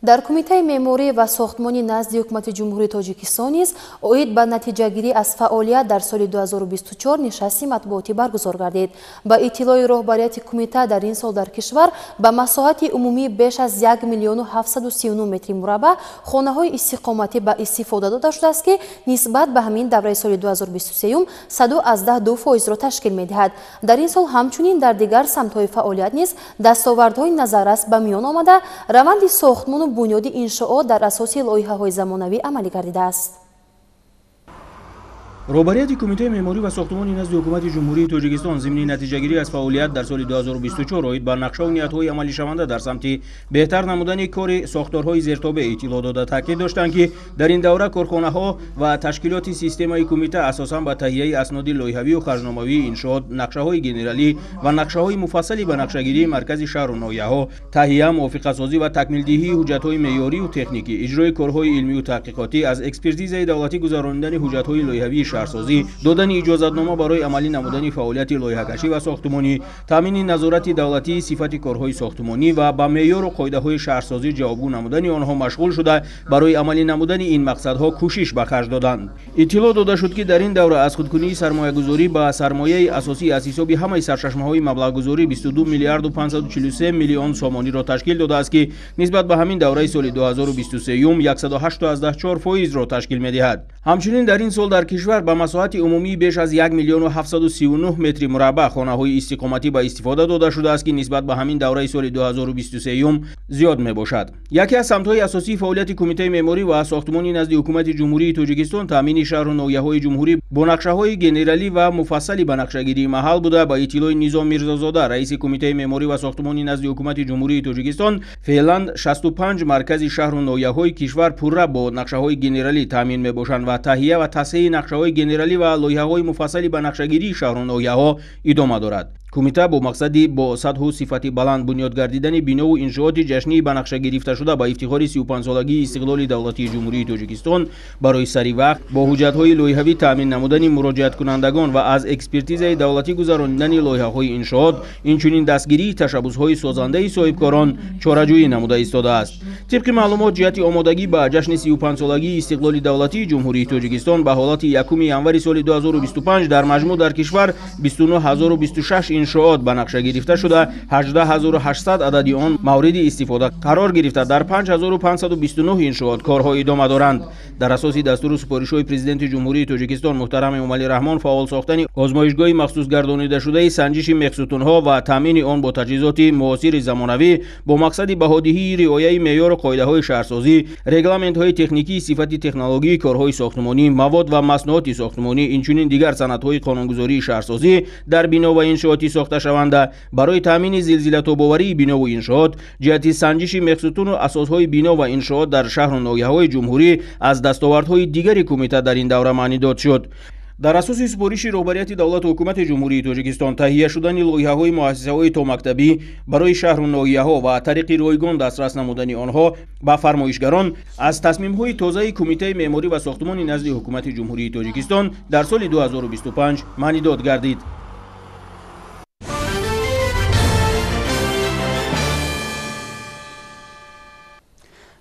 Дар Кумитаи меъморӣ ва сохтмони назди Ҳукумати Ҷумҳурии Тоҷикистон низ оид ба натиҷагирӣ аз фаъолият дар соли 2024 нишасти матбуотӣ баргузор гардид. Ба иттилои роҳбарияти кумита, дар ин сол дар кишвар ба масоҳати умумии беш аз 1 739 метри мураббаъ хонаҳои истиқоматӣ ба истифода дода шудааст, ки нисбат ба ҳамин давраи соли 2023 102%-ро ташкил медиҳад. Дар ин сол ҳамчунин дар дигар самтҳои фаъолият низ дастовардҳои назаррас ба миён омада, раванди сохтмону бунёди иншоот дар асоси лоиҳаҳои замонавӣ амалӣ гардидааст. Роҳбарияти Кумитаи меъморӣ ва сохтмони назди Ҳукумати Ҷумҳурии Тоҷикистон зимни натиҷагирӣ аз фаъолият дар соли 2024 оид ба нақшаву ниятҳои амалишаванда дар самти беҳтар намудани кори сохторҳои зертобе иттилоъ дода, таъкид доштанд, ки дар ин давра корхонаҳо ва ташкилоти системаи кумита асосан ба таҳияи асноди лоиҳавию харҷномавии иншоот, нақшаҳои генералӣ ва нақшаҳои муфассали ба нақшагирии маркази шаҳру ноҳияҳо, таҳия, мувофиқасозӣ ва такмилдиҳии ҳуҷҷатҳои меъёрию техникӣ, иҷрои корҳои илмию таҳқиқотӣ, аз экспертизаи давлатӣ гузаронидани ҳуҷҷатҳои лоиҳавии шаҳрсозӣ, додани иҷозатнома барои амалӣ намудани фаъолияти лоиҳакашӣ ва сохтмонӣ, таъмини назорати давлатии сифати корҳои сохтмонӣ ва ба меъёру қоидаҳои шаҳрсозӣ ҷавобгӯ намудани онҳо машғул шуда, барои амалӣ намудани ин мақсадҳо кӯшиш ба харҷ доданд. Иттилоъ дода шуд, ки дар ин давра аз худкунии сармоягузорӣ ба сармояи асосӣ аз ҳисоби ҳамаи сарчашмаҳои маблағгузорӣ 22 миллиарду 543 миллион сомониро ташкил додааст, ки нисбат ба ҳамин давраи соли 2023 108,4%-ро ташкил медиҳад. Ҳамчунин дар ин сол дар кишвар ба масоҳати умумии беш аз 1 739 метри мураббаъ хонаҳои истиқоматӣ ба истифода дода шудааст, ки нисбат ба ҳамин давраи соли 2023 зиёд мебошад. Яке аз самтҳои асосии фаъолияти Кумитаи меъморӣ ва сохтмони назди Ҳукумати Ҷумҳурии Тоҷикистон таъмини шаҳру ноҳияҳои ҷумҳурӣ бо нақшаҳои генералӣ ва муфассали ба нақшагирии маҳал буда, ба иттилои Низом Мирзозода, раиси Кумитаи меъморӣ ва сохтмони назди Ҳукумати Ҷумҳурии Тоҷикистон, феълан 65 маркази шаҳру ноҳияҳои кишвар пурра бо нақшаҳои генералӣ таъмин мебошанд ва таҳия ва тасҳиҳи нақшаҳои генералӣ ва лоиҳаҳои муфассали ба нақшагирии шаҳру ноҳияҳо идома дорад. Кумита бо мақсади бо сатҳу сифати баланд бунёд гардидани бинову иншооти ҷашнии ба нақша гирифташуда ба ифтихори 35-солагии истиқлоли давлатии Ҷумҳурии Тоҷикистон барои сари вақт бо ҳуҷҷатҳои лоиҳавӣ таъмин намудани муроҷиаткунандагон ва аз экспертизаи давлатӣ гузаронидани лоиҳаҳои иншоот, инчунин дастгирии ташаббусҳои созандаи соҳибкорон чораҷӯӣ намуда истодааст. Тибқи маълумот, ҷиҳати омодагӣ ба ҷашни 35-солагии истиқлоли давлатии Ҷумҳурии Тоҷикистон ба ҳолати 1 январи соли 2025 дар маҷмӯъ дар кишвар 29026 иншоот ба нақша гирифта шуда, 18800 адади он мавриди истифода қарор гирифта, дар 5529 иншоот корҳо идома доранд. Дар асоси дастуру супоришҳои Президенти Ҷумҳурии Тоҷикистон муҳтарам Эмомалӣ Раҳмон, фаъол сохтани озмоишгоҳи махсусгардонидашудаи санҷиши мехсутунҳо ва таъмини он бо таҷҳизоти муосири замонавӣ бо мақсади баҳодиҳии риояи меъёру қоидаҳои шаҳрсозӣ, регламентҳои техникии сифати технологии корҳои сохтмонӣ, мавод ва маснуоти сохтмонӣ, инчунин дигар санадҳои қонунгузории шаҳрсозӣ дар бино ва иншооти сохташаванда барои таъмини зилзилатобоварии бинову иншоот, ҷиҳати санҷиши мехсутуну асосҳои бино ва иншоот дар шаҳру ноҳияҳои ҷумҳурӣ аз дастовардҳои дигари кумита дар ин давра маънидод шуд. Дар асоси супориши роҳбарияти давлату ҳукумати Ҷумҳурии Тоҷикистон таҳия шудани лоиҳаҳои муассисаҳои томактабӣ барои шаҳру ноҳияҳо ва тариқи ройгон дастрас намудани онҳо ба фармоишгарон аз тасмимҳои тозаи Кумитаи меъморӣ ва сохтмони назди ҳукумати Ҷумҳурии Тоҷикистон дар соли 2025 маънидод гардид.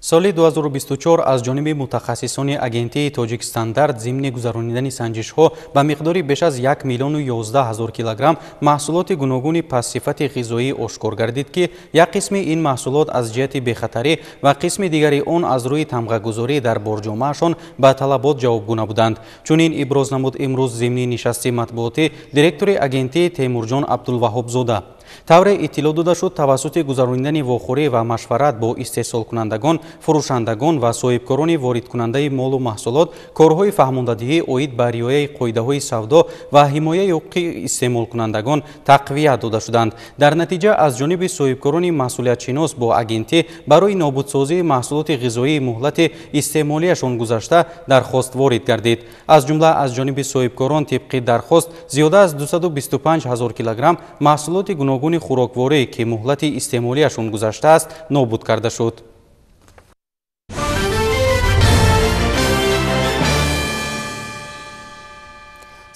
Соли 2024 аз ҷониби мутахассисони агентии Тоҷикстандарт зимни гузаронидани санҷишҳо ба миқдори беш аз 1 011 000 килограмм маҳсулоти гуногуни пастсифати ғизоӣ ошкор гардид, ки як қисми ин маҳсулот аз ҷиҳати бехатарӣ ва қисми дигари он аз рӯи тамғагузорӣ дар борҷомаашон ба талабот ҷавобгӯ набуданд. Чунин иброз намуд имрӯз зимни нишасти матбуотӣ директори агентии Темурҷон Абдулваҳобзода. Тавре иттилоъ дода шуд, тавассути гузаронидани вохӯрӣ ва машварат бо истеҳсолкунандагон, фурӯшандагон ва соҳибкорони воридкунандаи молу маҳсулот корҳои фаҳмондадиҳӣ оид ба риояи қоидаҳои савдо ва ҳимояи ҳуқуқи истеъмолкунандагон тақвият дода шуданд. Дар натиҷа аз ҷониби соҳибкорони масъулиятшинос бо агентӣ барои нобудсозии маҳсулоти ғизоии муҳлати истеъмолиашон гузашта дархост ворид гардид. Аз ҷумла аз ҷониби соҳибкорон тибқи дархост зиёда аз 225 000 килограмм маҳсулоти гуногуни хӯрокворӣ, ки муҳлати истеъмолиашон гузаштааст, нобуд карда шуд.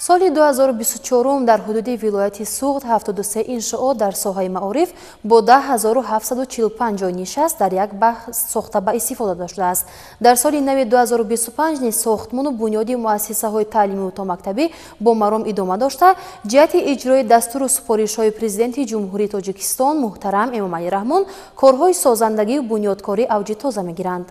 Соли 2024 дар ҳудуди вилояти Суғд 73 иншоот дар соҳаи маориф бо 10745 ҷой нишаст дар як бахш сохта ба истифода дода шудааст. Дар соли нави 2025 низ сохтмону бунёди муассисаҳои таълимию томактабӣ бо маром идома дошта, ҷиҳати иҷрои дастуру супоришҳои Президенти Ҷумҳурии Тоҷикистон муҳтарам Эмомалӣ Раҳмон корҳои созандагию бунёдкорӣ авҷи тоза мегиранд.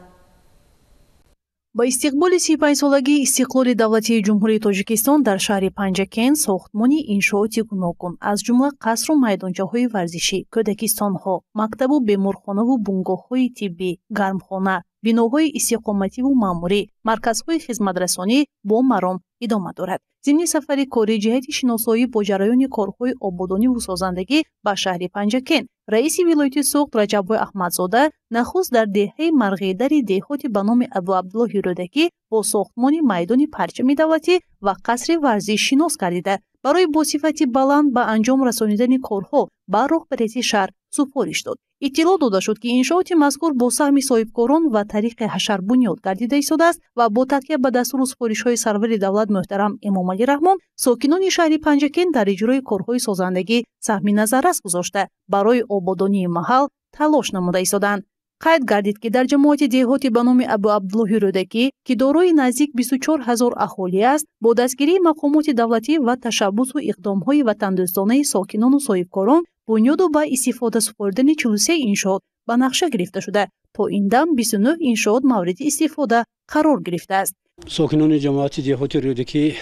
Ба истиқболи 35-солагии истиқлоли давлатии Ҷумҳурии Тоҷикистон дар шаҳри Панҷакент сохтмони иншооти гуногун, аз ҷумла қасру майдончаҳои варзишӣ, кӯдакистонҳо, мактабу беморхонаву бунгоҳҳои тиббӣ, гармхона, биноҳои истиқомативу маъмурӣ, марказҳои хизматрасонӣ бо маром идома дорад. Зимни сафари корӣ ҷиҳати шиносоӣ бо ҷараёни корҳои ободониву созандагӣ ба шаҳри Панҷакент, раиси вилояти Суғд Раҷаббой Аҳмадзода нахуст дар деҳаи Марғидари деҳоти ба номи Абуабдуллоҳи Рӯдакӣ бо сохтмони майдони парчами давлатӣ ва қасри варзиш шинос гардида, барои бо сифати баланд ба анҷом расонидани корҳо ба роҳбарияти шаҳр супориш дод. Иттилоъ дода шуд, ки иншооти мазкур бо саҳми соҳибкорон ва тариқи ҳашар бунёд гардида истодааст ва бо такя ба дастуру супоришҳои сарвари давлат муҳтарам Эмомалӣ Раҳмон сокинони шаҳри Панҷакент дар иҷрои корҳои созандагӣ саҳми назаррас гузошта, барои ободонии маҳал талош намуда истодаанд. Қайд гардид, ки дар ҷамоати деҳоти ба номи Абуабдуллоҳи Рӯдакӣ, ки дорои наздик 24 000 аҳолӣ аст, бо дастгирии мақомоти давлатӣ ва ташаббусу иқдомҳои ватандӯстонаи сокинону соҳибкорон бунёду ба истифода супоридани 43 иншоот ба нақша гирифта шуда, то ин дам 29 иншоот мавриди истифода қарор гирифтааст. Сокинони ҷамоати деҳоти Рӯдакӣ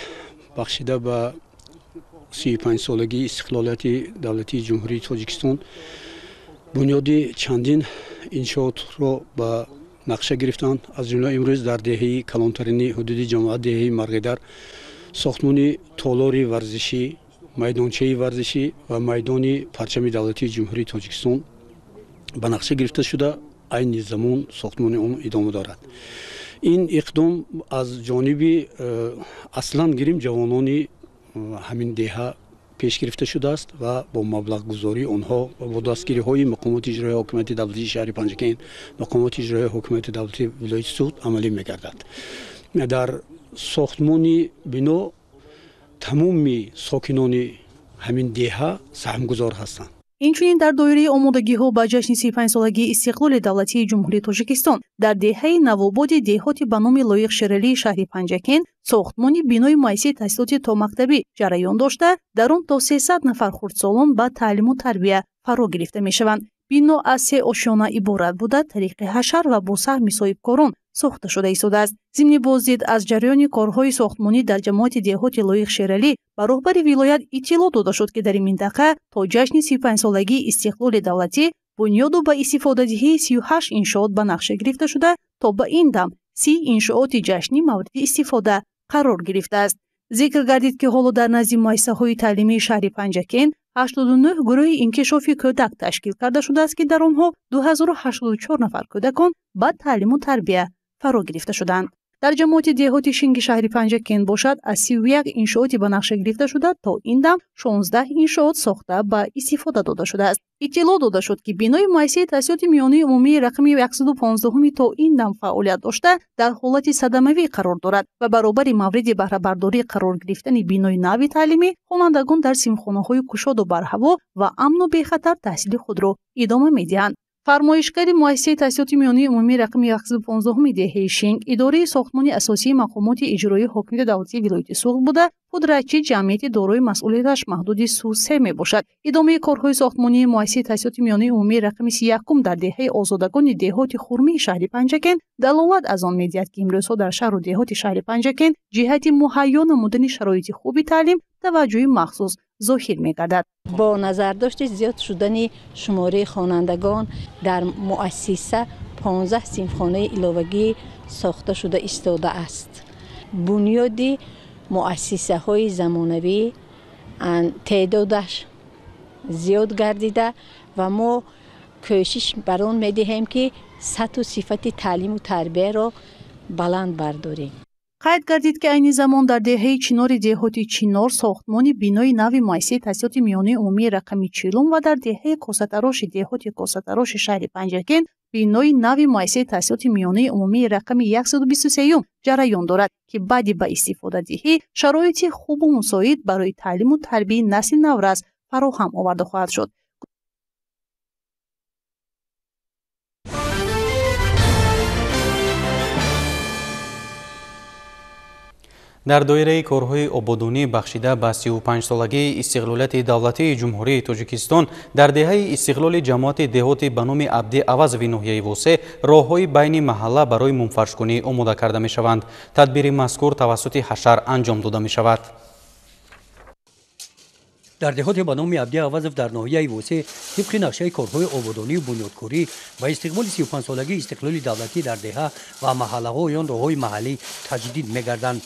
бахшида ба 35-солагии истиқлолияти давлатии Ҷумҳурии Тоҷикистон бунёди чандин иншоотро ба нақша гирифтанд. Аз ҷумла имрӯз дар деҳаи калонтарини ҳудуди ҷамоат, деҳаи Марғидар, сохтмони толори варзишӣ, майдончаи варзишӣ ва майдони парчами давлатии Ҷумҳурии Тоҷикистон ба нақша гирифта шуда, айни замон сохтмони он идома дорад. Ин иқдом аз ҷониби аслан гирим ҷавонони ҳамин деҳа пеш гирифта шудааст ва бо маблағгузории онҳо ва бо дастгириҳои мақомоти иҷроияи ҳокимияти давлатии шаҳри Панҷакент, мақомоти иҷроияи ҳокимияти давлатии вилояти Суғд амалӣ мегардад. Дар сохтмони бино тамоми сокинони ҳамин деҳа саҳмгузор ҳастанд. Инчунин дар доираи омодагиҳо ба ҷашни 35-солагии истиқлоли давлатии Ҷумҳурии Тоҷикистон дар деҳаи Навободи деҳоти ба номи Лоиқ Шералии шаҳри Панҷакент сохтмони бинои муассисаи таҳсилоти томактабӣ ҷараён дошта, дар он то 300 нафар хурдсолон ба таълиму тарбия фаро гирифта мешаванд. Бино аз се ошёна иборат буда, тариқи ҳашар ва бо саҳми соҳибкорон сохта шуда истодааст. Зимни боздид аз ҷараёни корҳои сохтмонӣ дар ҷамоати деҳоти Лоиқ Шералӣ ба роҳбари вилоят иттилоъ дода шуд, ки дар ин минтақа то ҷашни 35-солагии истиқлоли давлатӣ бунёду ба истифодадиҳии 38 иншоот ба нақша гирифта шуда, то ба ин дам 30 иншооти ҷашнӣ мавриди истифода қарор гирифтааст. Зикр гардид, ки ҳоло дар назди муассисаҳои таълимии шаҳри Панҷакент 89 гурӯҳи инкишофи кӯдак ташкил карда шудааст, ки дар онҳо 2084 нафар кӯдакон ба таълиму тарбия фаро гирифта шуданд. Дар ҷамоати деҳоти Шинги шаҳри Панҷакент бошад, аз 31 иншооти ба нақша гирифта шуда, то ин дам 16 иншоот сохта ба истифода дода шудааст. Иттилоъ дода шуд, ки бинои муассисаи таҳсилоти миёнаи умумии рақами 115 то ин дам фаъолият дошта, дар ҳолати садамавӣ қарор дорад ва баробари мавриди баҳрабардорӣ қарор гирифтани бинои нави таълимӣ, хонандагон дар синфхонаҳои кушоду барҳаво ва амну бехатар таҳсили худро идома медиҳанд. Фармоишгари муассисаи таҳсилоти миёнаи умумии рақами 115 деҳаи Шинг идораи сохтмони асосии мақомоти иҷроии ҳокимияти давлатии вилояти Суғд буда, пудрачи ҷамъияти дорои масъулияташ маҳдуди Су-3 мебошад. Идомаи корҳои сохтмонии муассисаи таҳсилоти миёнаи умумии рақами 31 дар деҳаи Озодагони деҳоти Хурмии шаҳри Панҷакент далолат аз он медиҳад, ки имрӯзҳо дар шаҳру деҳоти шаҳри Панҷакент ҷиҳати муҳайё намудани шароити хуби таълим таваҷҷӯҳи махсус зоҳир мегардад. Бо назардошти зиёд шудани шумораи хонандагон дар муассиса 15 синфхонаи иловагӣ сохта шуда истодааст. Бунёди муассисаҳои замонавӣ теъдодаш зиёд гардида ва мо кӯшиш бар он медиҳем, ки сатҳу сифати таълиму тарбияро баланд бардорем. Қайд гардид, ки айни замон дар деҳаи Чинори деҳоти Чинор сохтмони бинои нави муассисаи таҳсилоти миёнаи умумии рақами 40 ва дар деҳаи Косатароши деҳоти Косатароши шаҳри Панҷакент бинои нави муассисаи таҳсилоти миёнаи умумии рақами 123 ҷараён дорад, ки баъди ба истифодадиҳӣ шароити хубу мусоид барои таълиму тарбияи насли наврас фароҳам оварда хоҳад шуд. Дар доираи корҳои ободонӣ бахшида ба 35-солагии истиқлолияти давлатии Ҷумҳурии Тоҷикистон дар деҳаи Истиқлоли ҷамоати деҳоти ба номи Абди Авазови ноҳияи Восе роҳҳои байни маҳалла барои мунфаршкунӣ омода карда мешаванд. Тадбири мазкур тавассути ҳашар анҷом дода мешавад. Дар деҳоте ба номи Абди Авазов дар ноҳияи Восе тибқи нақшаи корҳои ободонию бунёдкорӣ ба истиқболи 35-солагии истиқлоли давлатӣ дар деҳа ва маҳаллаҳои он роҳҳои маҳаллӣ таҷдид мегарданд.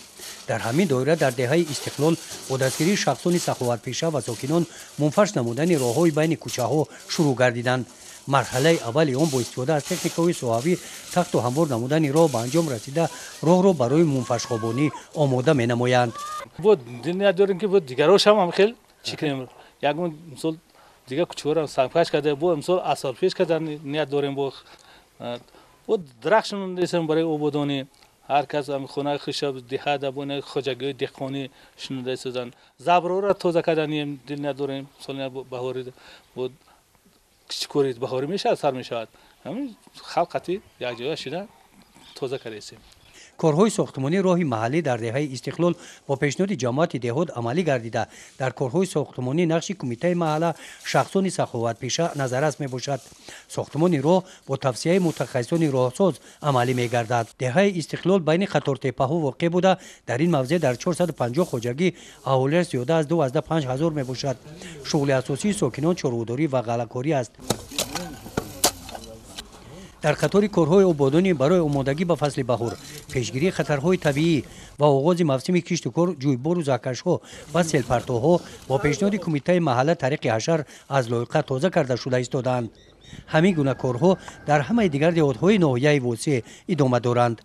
Дар ҳамин доира дар деҳаи Истиқлол бо дастгирии шахсони саховатпеша ва сокинон мунфарш намудани роҳҳои байни кӯчаҳо шурӯъ гардиданд. Марҳалаи аввали он бо истифода аз техникаҳои соҳавӣ тахту ҳамвор намудани роҳ ба анҷом расида, роҳро барои мунфаршхобонӣ омода менамоянд. Ният дорем, ки дигарошам ҳам хел чӣ кунем, ягон мисол дигар кӯчаҳоро сангпаш карда, бо мисол асфалтпеш карда ният дорем, бо дарахт шинондесем барои ободонӣ. Ҳар кас хонаи хиша деҳа бо хоҷагиҳои деҳқонӣ шинонда истоданд. Забрҳоро тоза карданем дил ният дорем. Соли баҳорӣ бо чӣ кори баҳорӣ мешавад, сар мешавад, ҳамин халқ қатъи якҷоя шида тоза кардаистем. Корҳои сохтмонии роҳи маҳаллӣ дар деҳаи Истиқлол бо пешниҳоди ҷамоати деҳот амалӣ гардида, дар корҳои сохтмонӣ нақши кумитаи маҳалла, шахсони саховатпеша назаррас мебошад. Сохтмони роҳ бо тавсияи мутахассисони роҳсоз амалӣ мегардад. Деҳаи Истиқлол байни қатортепаҳо воқеъ буда, дар ин мавзеъ дар 450 хоҷагӣ аҳолиаш зиёда аз 25 ҳазор мебошад. Шуғли асосии сокинон чорводорӣ ва ғаллакорӣ аст. Дар қатори корҳои ободонӣ барои омодагӣ ба фасли баҳор, пешгирии хатарҳои табиӣ ва оғози мавсими кишту кор, ҷӯйбору заҳкашҳо ва селпартоҳо бо пешниҳоди кумитаи маҳалла тариқи ҳашар аз лоиқа тоза карда шуда истодаанд. Ҳамин гуна корҳо дар ҳамаи дигар деҳотҳои ноҳияи Восеъ идома доранд.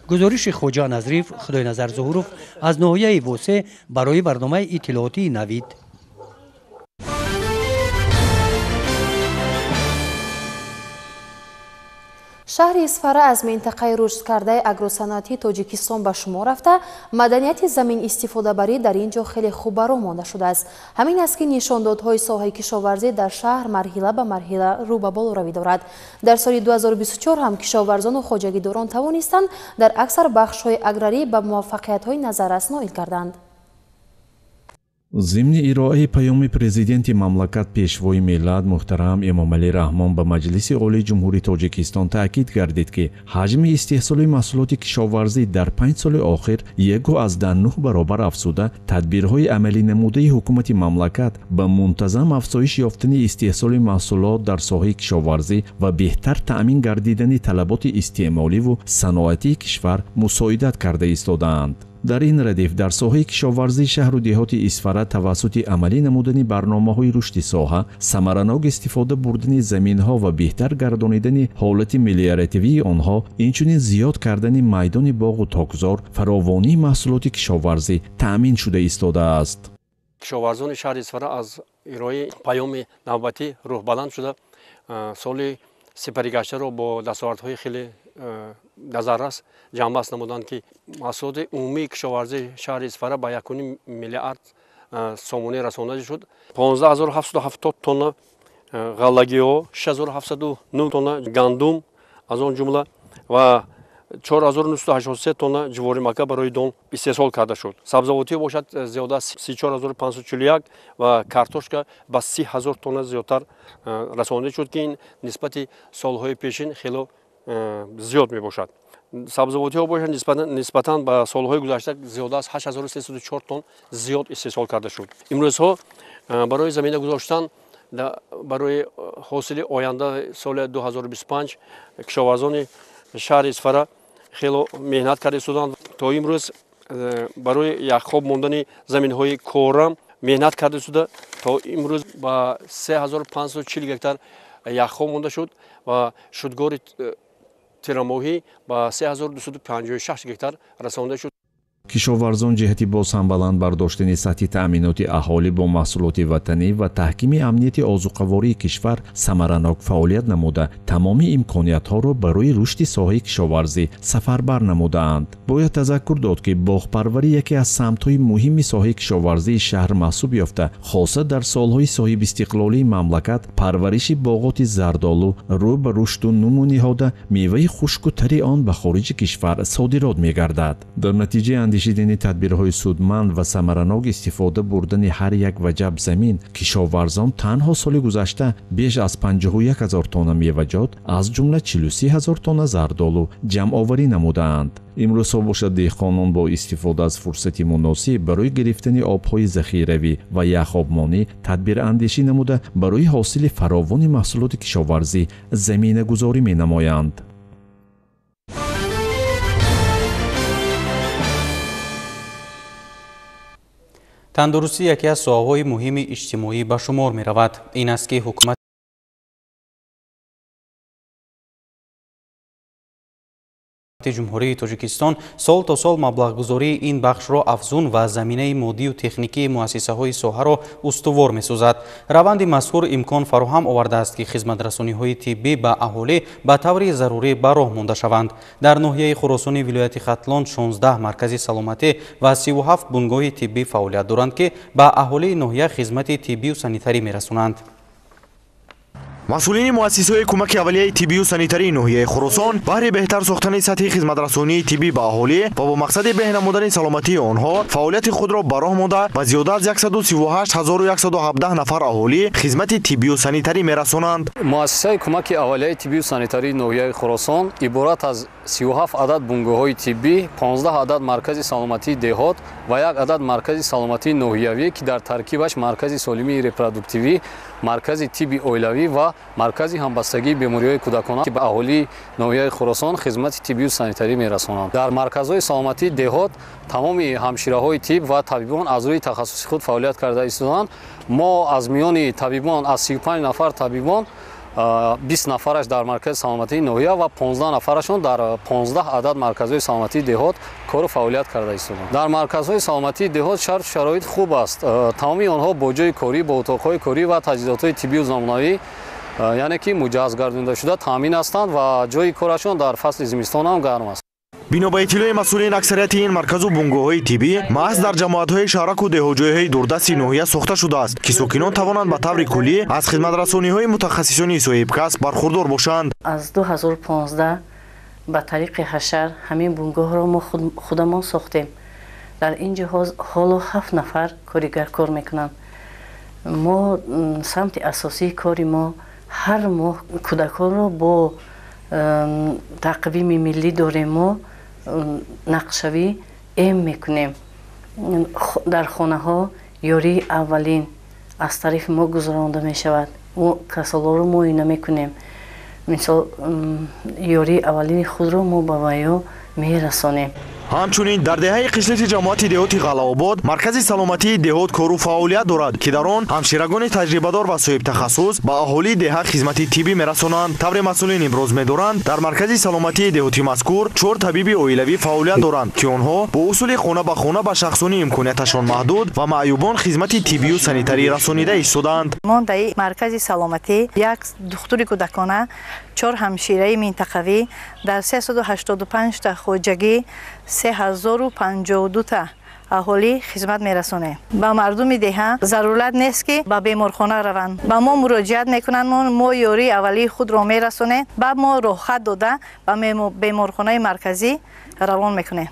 Гузориши Хоҷа Назриев, Худойназар Зуҳуров аз ноҳияи Восе барои барномаи иттилоотии Навид. Шаҳри Исфара аз минтақаи рушдкардаи агросаноатии Тоҷикистон ба шумор рафта, маданияти замин истифодабарӣ дар ин ҷо хеле хуб ба роҳ монда шудааст. Ҳамин аст, ки нишондодҳои соҳаи кишоварзӣ дар шаҳр марҳила ба марҳила рӯ ба болоравӣ дорад. Дар соли 2024 ҳам кишоварзону хоҷагидорон тавонистанд дар аксар бахшҳои аграрӣ ба муваффақиятҳои назаррас ноил гарданд. Зимни ироаи паёми президенти мамлакат Пешвои миллат муҳтарам Эмомалӣ Раҳмон ба Маҷлиси Олии Ҷумҳурии Тоҷикистон таъкид гардид, ки ҳаҷми истеҳсоли маҳсулоти кишоварзӣ дар 5 соли охир 1,9 баробар афзуда, тадбирҳои амалинамудаи ҳукумати мамлакат ба мунтазам афзоиш ёфтани истеҳсоли маҳсулот дар соҳаи кишоварзӣ ва беҳтар таъмин гардидани талаботи истеъмоливу саноатии кишвар мусоидат карда истодаанд. Дар ин радиф дар соҳаи кишоварзии шаҳру деҳоти Исфара тавассути амалӣ намудани барномаҳои рушди соҳа, самаранок истифода бурдани заминҳо ва беҳтар гардонидани ҳолати мелиоративии онҳо, инчунин зиёд кардани майдони боғу токзор, фаровонии маҳсулоти кишоварзӣ таъмин шуда истодааст. Кишоварзони шаҳри Исфара аз ироаи паёми навбатӣ рӯҳбаланд шуда, соли сипаригаштаро бо дастовардҳои хеле назаррас ҷамъбаст намуданд, ки маҳсулоти умумии кишоварзии шаҳри Исфара ба 1,5 миллиард сомонӣ расонда шуд. 15770 тонна ғаллагиҳо, 6709 тонна гандум аз он ҷумла ва 4983 тонна ҷуворимакка барои дон истеҳсол карда шуд. Сабзавотӣ бошад зиёда аз 34541 ва картошка ба 30 000 тонна зиёдтар расонда шуд, ки ин нисбати солҳои пешин хело зиёд мебошад. Сабзавотиҳо бошад нисбатан ба солҳои гузашта зиёда аз 8304 тонн зиёд истеҳсол карда шуд. Имрӯзҳо барои замина гузоштан барои ҳосили оянда соли 2025 кишоварзони шаҳри Исфара хело меҳнат карда истоданд. То имрӯз барои яххоб мондани заминҳои корам меҳнат карда истода, то имрӯз ба 3540 гектар яххоб монда шуд ва шудгори тирамоҳӣ ба 3256 гектар расонда шуд. Кишоварзон ҷиҳати боз ҳам баланд бардоштани сатҳи таъминоти аҳолӣ бо маҳсулоти ватанӣ ва таҳкими амнияти озуқавории кишвар самаранок фаъолият намуда, тамоми имкониятҳоро барои рушди соҳаи кишоварзӣ сафарбар намудаанд. Бояд тазаккур дод, ки боғпарварӣ яке аз самтҳои муҳими соҳаи кишоварзии шаҳр маҳсуб ёфта, хоса дар солҳои соҳибистиқлолии мамлакат парвариши боғоти зардолу рӯ ба рушду нуму ниҳода, меваи хушку тари он ба хориҷи кишвар содирот мегардад. Дар натиҷаи андешидани тадбирҳои судманд ва самаранок истифода бурдани ҳар як ваҷаб замин, кишоварзон танҳо соли гузашта беш аз 51 000 тонна меваҷот, аз ҷумла 43 000 тонна зардолу ҷамъоварӣ намудаанд. Имрӯзҳо бошад деҳқонон бо истифода аз фурсати муносиб барои гирифтани обҳои захиравӣ ва яхобмонӣ тадбирандешӣ намуда, барои ҳосили фаровони маҳсулоти кишоварзӣ заминагузорӣ менамоянд. Тандурустӣ яке аз соҳаҳои муҳими иҷтимоӣ ба шумор меравад. Ин аст, ки ҳукумати Ҷумҳурии Тоҷикистон сол то сол маблағгузории ин бахшро афзун ва заминаи моддию техникии муассисаҳои соҳаро устувор месозад. Раванди мазкур имкон фароҳам овардааст, ки хизматрасониҳои тиббӣ ба аҳолӣ ба таври зарурӣ ба роҳ монда шаванд. Дар ноҳияи Хуросони вилояти Хатлон 16 маркази саломатӣ ва 37 бунгоҳи тиббӣ фаъолият доранд, ки ба аҳолии ноҳия хизмати тиббию санитарӣ мерасонанд. Масъулини муассисаҳои кӯмаки аввалияи тиббию санитарии ноҳияи Хуросон баҳри беҳтар сохтани сатҳи хизматрасонии тиббӣ ба аҳолӣ ва бо мақсади беҳ намудани саломатии онҳо фаъолияти худро ба роҳ монда ва зиёда аз 138 117 нафар аҳолӣ хизмати тиббию санитарӣ мерасонанд. Муассисаи кӯмаки аввалияи тиббию санитарии ноҳияи Хуросон иборат аз 37 адад бунгоҳҳои тиббӣ, 15 адад маркази саломатии деҳот ва як адад маркази саломатии ноҳиявӣ, ки дар таркибаш маркази солимии репродуктивӣ, маркази тибби оилавӣ ва маркази ҳамбастагии бемориҳои кӯдакона, ки ба аҳолии ноҳияи Хуросон хизмати тиббию санитарӣ мерасонанд. Дар марказҳои саломатии деҳот тамоми ҳамшираҳои тиб ва табибон аз рӯи тахассуси худ фаъолият карда истоданд. Мо аз миёни табибон, аз 35 нафар табибон, 20 нафараш дар маркази саломатии ноҳия ва 15 нафарашон дар 15 адад марказҳои саломатии деҳот кору фаъолият карда истодаанд. Дар марказҳои саломатии деҳот шарту шароит хуб аст. Тамоми онҳо бо ҷои корӣ, бо утоқҳои корӣ ва таҷҳизотҳои тиббию замонавӣ, яъне ки муҷаҳҳаз гардонида шуда таъмин ҳастанд ва ҷои корашон дар фасли зимистон ҳам гарм аст. Бино ба иттилои масъулин, аксарияти ин марказу бунгоҳҳои тиббӣ маҳз дар ҷамоатҳои шаҳраку деҳоҷойҳои дурдасти ноҳия сохта шудааст, ки сокинон тавонанд ба таври куллӣ аз хидматрасониҳои мутахассисони соҳибкасб бархурдор бошанд. Аз 2015 ба тариқи ҳашар ҳамин бунгоҳро мо худамон сохтем. Дар ин ҷо ҳоло 7 нафар коригар кор мекунанд. Мо самти асосии кори мо ҳар моҳ кӯдаконро бо тақвими миллӣ дорем, мо нақшавӣ эм мекунем. Дар хонаҳо ёрии аввалин аз тарафи мо гузаронда мешавад. Мо касалҳоро муоина мекунем. Мисол, ёрии аввалини худро мо ба вайо мерасонем. Ҳамчунин дар деҳаи қишлати ҷамоати деҳоти Ғалаобод маркази саломатии деҳот кору фаъолият дорад, ки дар он ҳамширагони таҷрибадор ва соҳибтахассус ба аҳолии деҳа хизмати тиббӣ мерасонанд. Тавре масъулин имрӯз медоранд, дар маркази саломатии деҳоти мазкур 4 табиби оилавӣ фаъолият доранд, ки онҳо бо усули хона ба хона ба шахсони имконияташон маҳдуд ва маъюбон хизмати тиббию санитарӣ расонида истодаанд. Мо дар маркази саломатӣ як духтури кӯдакона, 4 ҳамшираи минтақавӣ, дар 385 та хоҷагӣ 3052 та аҳолӣ хизмат мерасонем. Ба мардуми деҳа зарурат нест, ки ба беморхона раванд. Ба мо муроҷиат мекунанд, мо ёрии аввалии худро мерасонем, баъд мо роҳхат дода ба беморхонаи марказӣ равон мекунем.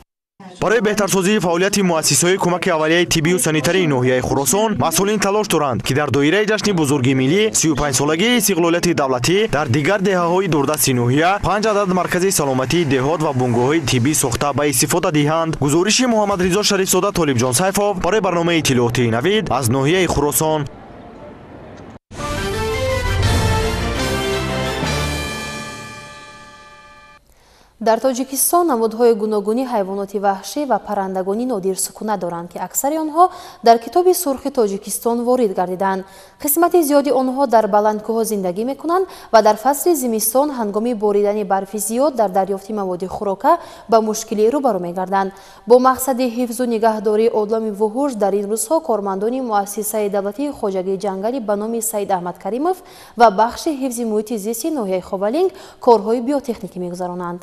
Барои беҳтарсозии фаъолияти муассисаҳои кӯмаки аввалияи тиббию санитарии ноҳияи Хуросон масъулин талош доранд, ки дар доираи ҷашни бузурги миллӣ 35-солагии истиқлолияти давлатӣ дар дигар деҳаҳои дурдасти ноҳия 5 адад маркази саломатии деҳот ва бунгоҳҳои тиббӣ сохта ба истифода диҳанд. Гузориши Муҳаммадризо Шарифзода, Толибҷон Сайфов барои барномаи иттилоотии Навид аз ноҳияи Хуросон. Дар Тоҷикистон намудҳои гуногуни ҳайвоноти ваҳшӣ ва паррандагони нодир сукунат доранд, ки аксари онҳо дар Китоби сурхи Тоҷикистон ворид гардиданд. Қисмати зиёди онҳо дар баландкӯҳҳо зиндагӣ мекунанд ва дар фасли зимистон ҳангоми боридани барфи зиёд дар дарёфти маводи хӯрока ба мушкилӣ рӯбарӯ мегарданд. Бо мақсади ҳифзу нигаҳдории олами вуҳуш дар ин рӯзҳо кормандони муассисаи давлатии хоҷагии ҷангали ба номи Саид Аҳмад Каримов ва бахши ҳифзи муҳити зисти ноҳияи Ховалинг корҳои биотехникӣ мегузаронанд.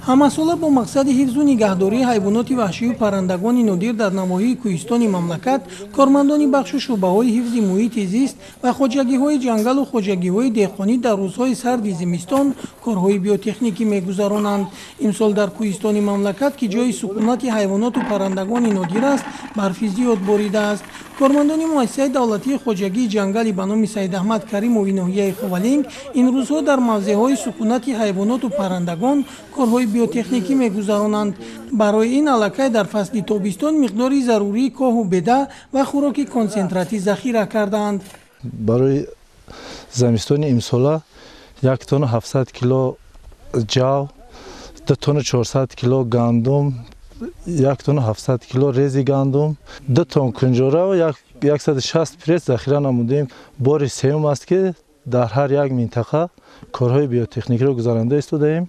Ҳамасола бо мақсади ҳифзу нигаҳдории ҳайвоноти ваҳшию паррандагони нодир дар навоҳии кӯҳистони мамлакат кормандони бахшу шӯъбаҳои ҳифзи муҳити зист ва хоҷагиҳои ҷангалу хоҷагиҳои деҳқонӣ дар рӯзҳои сарди зимистон корҳои биотехникӣ мегузаронанд. Имсол дар кӯҳистони мамлакат, ки ҷои сукунати ҳайвоноту паррандагони нодир аст, барфи зиёд боридааст. Кормандони муассисаи давлатии хоҷагии ҷангали ба номи Саид Аҳмад Каримови ноҳияи Ховалинг ин рӯзҳо дар мавзеъҳои сукунати ҳайвоноту паррандагон корҳои биотехникӣ мегузаронанд. Барои ин аллакай дар фасли тобистон миқдори зарурии коҳу беда ва хӯроки консентратӣ захира кардаанд. Барои замистони имсола 1 тонна 700 кило ҷав, 2 тонна 400 кило гандум, 1 тонна 700 кило рези гандум, 2 тонна кунҷора ва 160 пресс захира намудем. Бори сеюм аст, ки дар ҳар як минтақа корҳои биотехникиро гузаронда истодаем.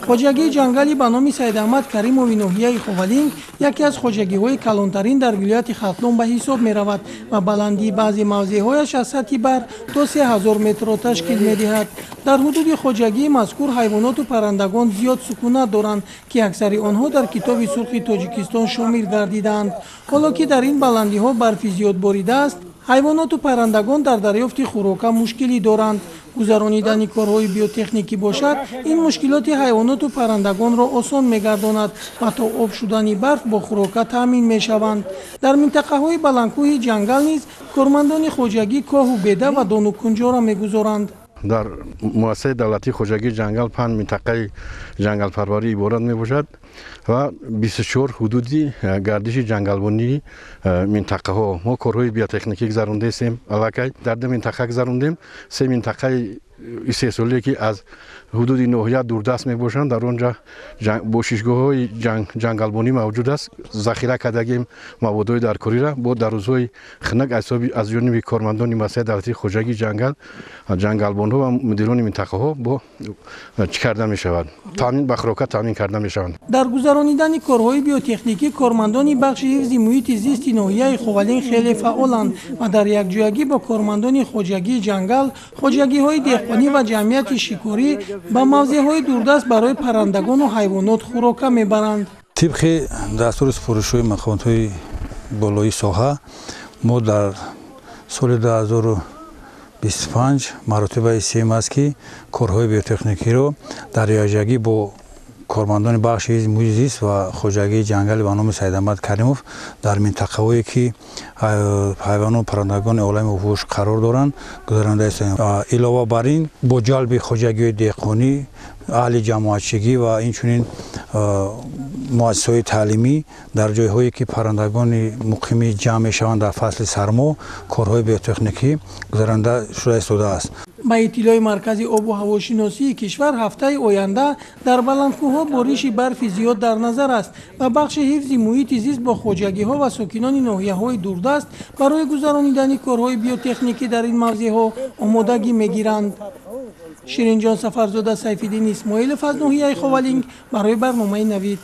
Хоҷагии ҷангали ба номи Саид Аҳмад Каримови ноҳияи Ховалинг яке аз хоҷагиҳои калонтарин дар вилояти Хатлон ба ҳисоб меравад ва баландии баъзе мавзеъҳояш аз сатҳи баҳр то 3000 метрро ташкил медиҳад. Дар ҳудуди хоҷагии мазкур ҳайвоноту паррандагон зиёд сукунат доранд, ки аксари онҳо дар Китоби сурхи Тоҷикистон шомил гардидаанд. Ҳоло ки дар ин баландиҳо барфи зиёд боридааст, ҳайвоноту паррандагон дар дарёфти хӯрока мушкилӣ доранд. Гузаронидани корҳои биотехникӣ бошад, ин мушкилоти ҳайвоноту паррандагонро осон мегардонад ва то об шудани барф бо хӯрока таъмин мешаванд. Дар минтақаҳои баландкӯҳи ҷангал низ кормандони хоҷагӣ коҳу беда ва дону кунҷора мегузоранд. Дар муассисаи давлатии хоҷагии ҷангал 5 минтақаи ҷангалпарварӣ иборат мебошад. ва 24 ҳудуди гардиши ҷангалбонии минтақаҳо. Мо корҳои биотехникӣ гузарондесем, аллакай дар 2 минтақа гузарондем. 3 минтақаи истеҳсолие ки аз ҳудуди ноҳия дурдаст мебошанд, дар он ҷа бошишгоҳҳои ҷангалбонӣ мавҷуд аст. Захира кардагим маводҳои даркориро бо дар рӯзҳои хунук аз ҷониби кормандони муассисаи давлатии хоҷагии ҷангал, ҷангалбонҳо ва мудирони минтақаҳо бо чӣ карда мешавад, ба хӯрока таъмин карда мешаванд. Дар гузаронидани корҳои биотехникӣ кормандони бахши ҳифзи муҳити зисти ноҳияи Ховалинг хеле фаъоланд ва дар якҷоягӣ бо кормандони хоҷагии ҷангал, хоҷагиҳои деҳқонӣ ва ҷамъияти шикорӣ ба мавзеъҳои дурдаст барои паррандагону ҳайвонот хӯрока мебаранд. Тибқи дастури супоришҳои мақомотҳои болои соҳа мо дар соли 2025 маротибаи сеюм аст, ки корҳои биотехникиро дар якҷоягӣ бо кормандони бахши ҳифзи муҳити зист ва хоҷагии ҷангали ба номи Саидахмад Каримов дар минтақаҳое ки ҳайвону паррандагони олами ваҳш қарор доранд гузаронда истодаем. Илова бар ин бо ҷалби хоҷагиҳои деҳқонӣ, аҳли ҷамоатчигӣ ва инчунин муассисаҳои таълимӣ дар ҷойҳое ки паррандагони муқимӣ ҷамъ мешаванд дар фасли сармо корҳои биотехникӣ гузаронда шуда истодааст. Ба иттилои Маркази обу ҳавошиносии кишвар, ҳафтаи оянда дар баландкӯҳҳо бориши барфи зиёд дар назар аст ва бахши ҳифзи муҳити зист бо хоҷагиҳо ва сокинони ноҳияҳои дурдаст барои гузаронидани корҳои биотехникӣ дар ин мавзеъҳо омодагӣ мегиранд. Ширинҷон Сафарзода, Сайфиддин Исмоилов аз ноҳияи Ховалинг барои барномаи Навид.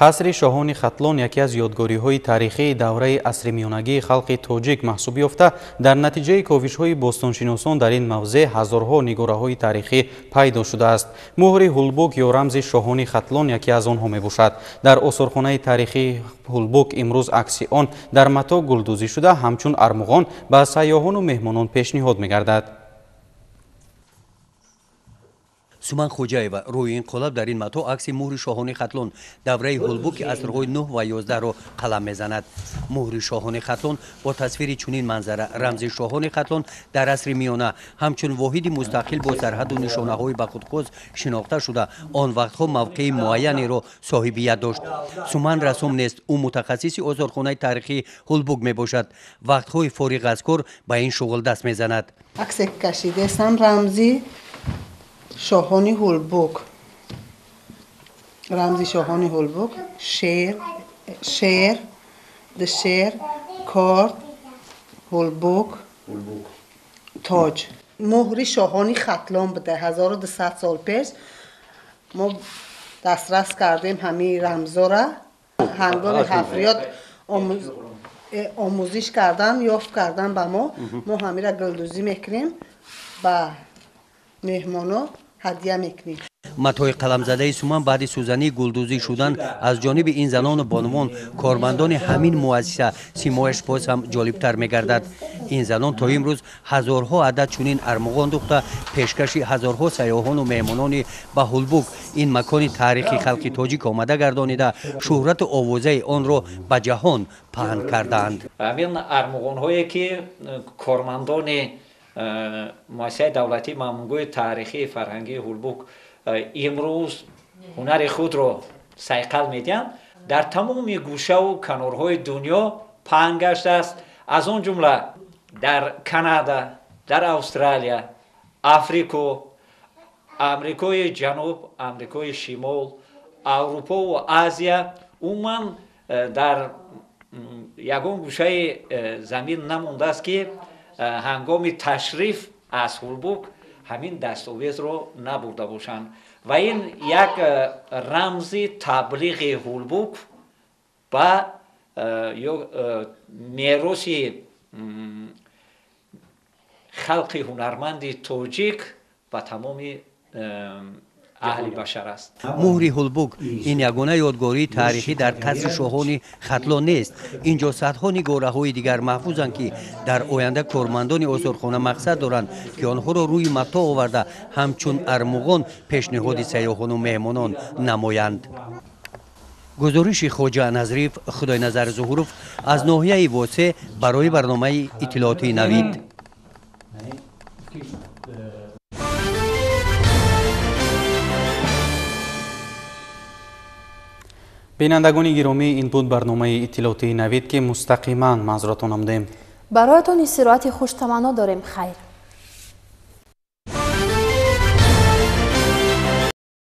Қасри шоҳони Хатлон яке аз ёдгориҳои таърихии давраи асри миёнагии халқи тоҷик маҳсуб ёфта, дар натиҷаи ковишҳои бостоншиносон дар ин мавзеъ ҳазорҳо нигораҳои таърихӣ пайдо шудааст. Муҳри Ҳулбук ё рамзи шоҳони Хатлон яке аз онҳо мебошад. Дар осорхонаи таърихии Ҳулбук имрӯз акси он дар мато гулдӯзӣ шуда, ҳамчун армуғон ба сайёҳону меҳмонон пешниҳод мегардад. Суман Хоҷаева рӯи ин қолаб дар ин матоъ акси муҳри шоҳони Хатлон давраи Ҳулбуки асрҳои 9 ва 11-ро қалам мезанад. Муҳри шоҳони Хатлон бо тасвири чунин манзара рамзи шоҳони Хатлон дар асри миёна ҳамчун воҳиди мустақил бо сарҳаду нишонаҳои ба худхос шинохта шуда, он вақтҳо мавқеи муайянеро соҳибият дошт. Суман расом нест, ӯ мутахассиси осорхонаи таърихии Ҳулбук мебошад. Вақтҳои фориғ аз кор ба ин шуғл даст мезанад. Аксе кашидесам рамзи шоҳони Ҳулбук, рамзи шоҳони Ҳулбук, шер, шер, дшер, корд, Ҳулбук, тоҷ. Муҳри шоҳони Хатлон буда. 1200 сол пеш мо дастрас кардем ҳамин рамзора. Ҳангоми ҳафриёт омӯзиш кардан, ёфт кардан ба мо, мо ҳамира гулдӯзӣ мекунем, ба меҳмоно ҳадя мекунем. Матои қаламзадаи Суман баъди сӯзании гулдӯзӣ шудан аз ҷониби ин занону бонувон кормандони ҳамин муассиса симояш боз ҳам ҷолибтар мегардад. Ин занон то имрӯз ҳазорҳо адад чунин армуғон духта пешкаши ҳазорҳо сайёҳону меҳмонони ба Ҳулбук, ин макони таърихи халқи тоҷик омада гардонида, шӯҳрату овозаи онро ба ҷаҳон паҳн кардаанд. Ҳамин армуғонҳое ки кормандони муассисаи давлатии маъмунгӯи таърихии фарҳангии Ҳулбук имрӯз ҳунари худро сайқал медиҳанд, дар тамоми гӯшаву канорҳои дунё паҳн гаштааст. Аз он ҷумла дар Канада, дар Австралия, Африко, Амрикои ҷануб, Амрикои шимол, Аврупову Азия, умуман дар ягон гӯшаи замин намондааст ки ҳангоми ташриф аз Ҳулбук ҳамин дастовезро набурда бошанд. Ва ин як рамзи таблиғи Ҳулбук ба мероси халқи ҳунарманди тоҷик ба тамоми аҳли башар аст. Муҳри Ҳулбук ин ягона ёдгории таърихӣ дар қасри шоҳони Хатлон нест. Инҷо садҳо нигораҳои дигар маҳфузанд, ки дар оянда кормандони осорхона мақсад доранд, ки онҳоро рӯи матоъ оварда ҳамчун армуғон пешниҳоди сайёҳону меҳмонон намоянд. Гузориши Хоҷа Назриев, Худойназар Зуҳуров аз ноҳияи Восе барои барномаи иттилоотии Навид. Бинандагони гиромӣ, ин буд барномаи иттилоотии Навид, ки мустақиман манзуратон намудем. Бароятон истироҳати хуштаманно дорем. Хайр.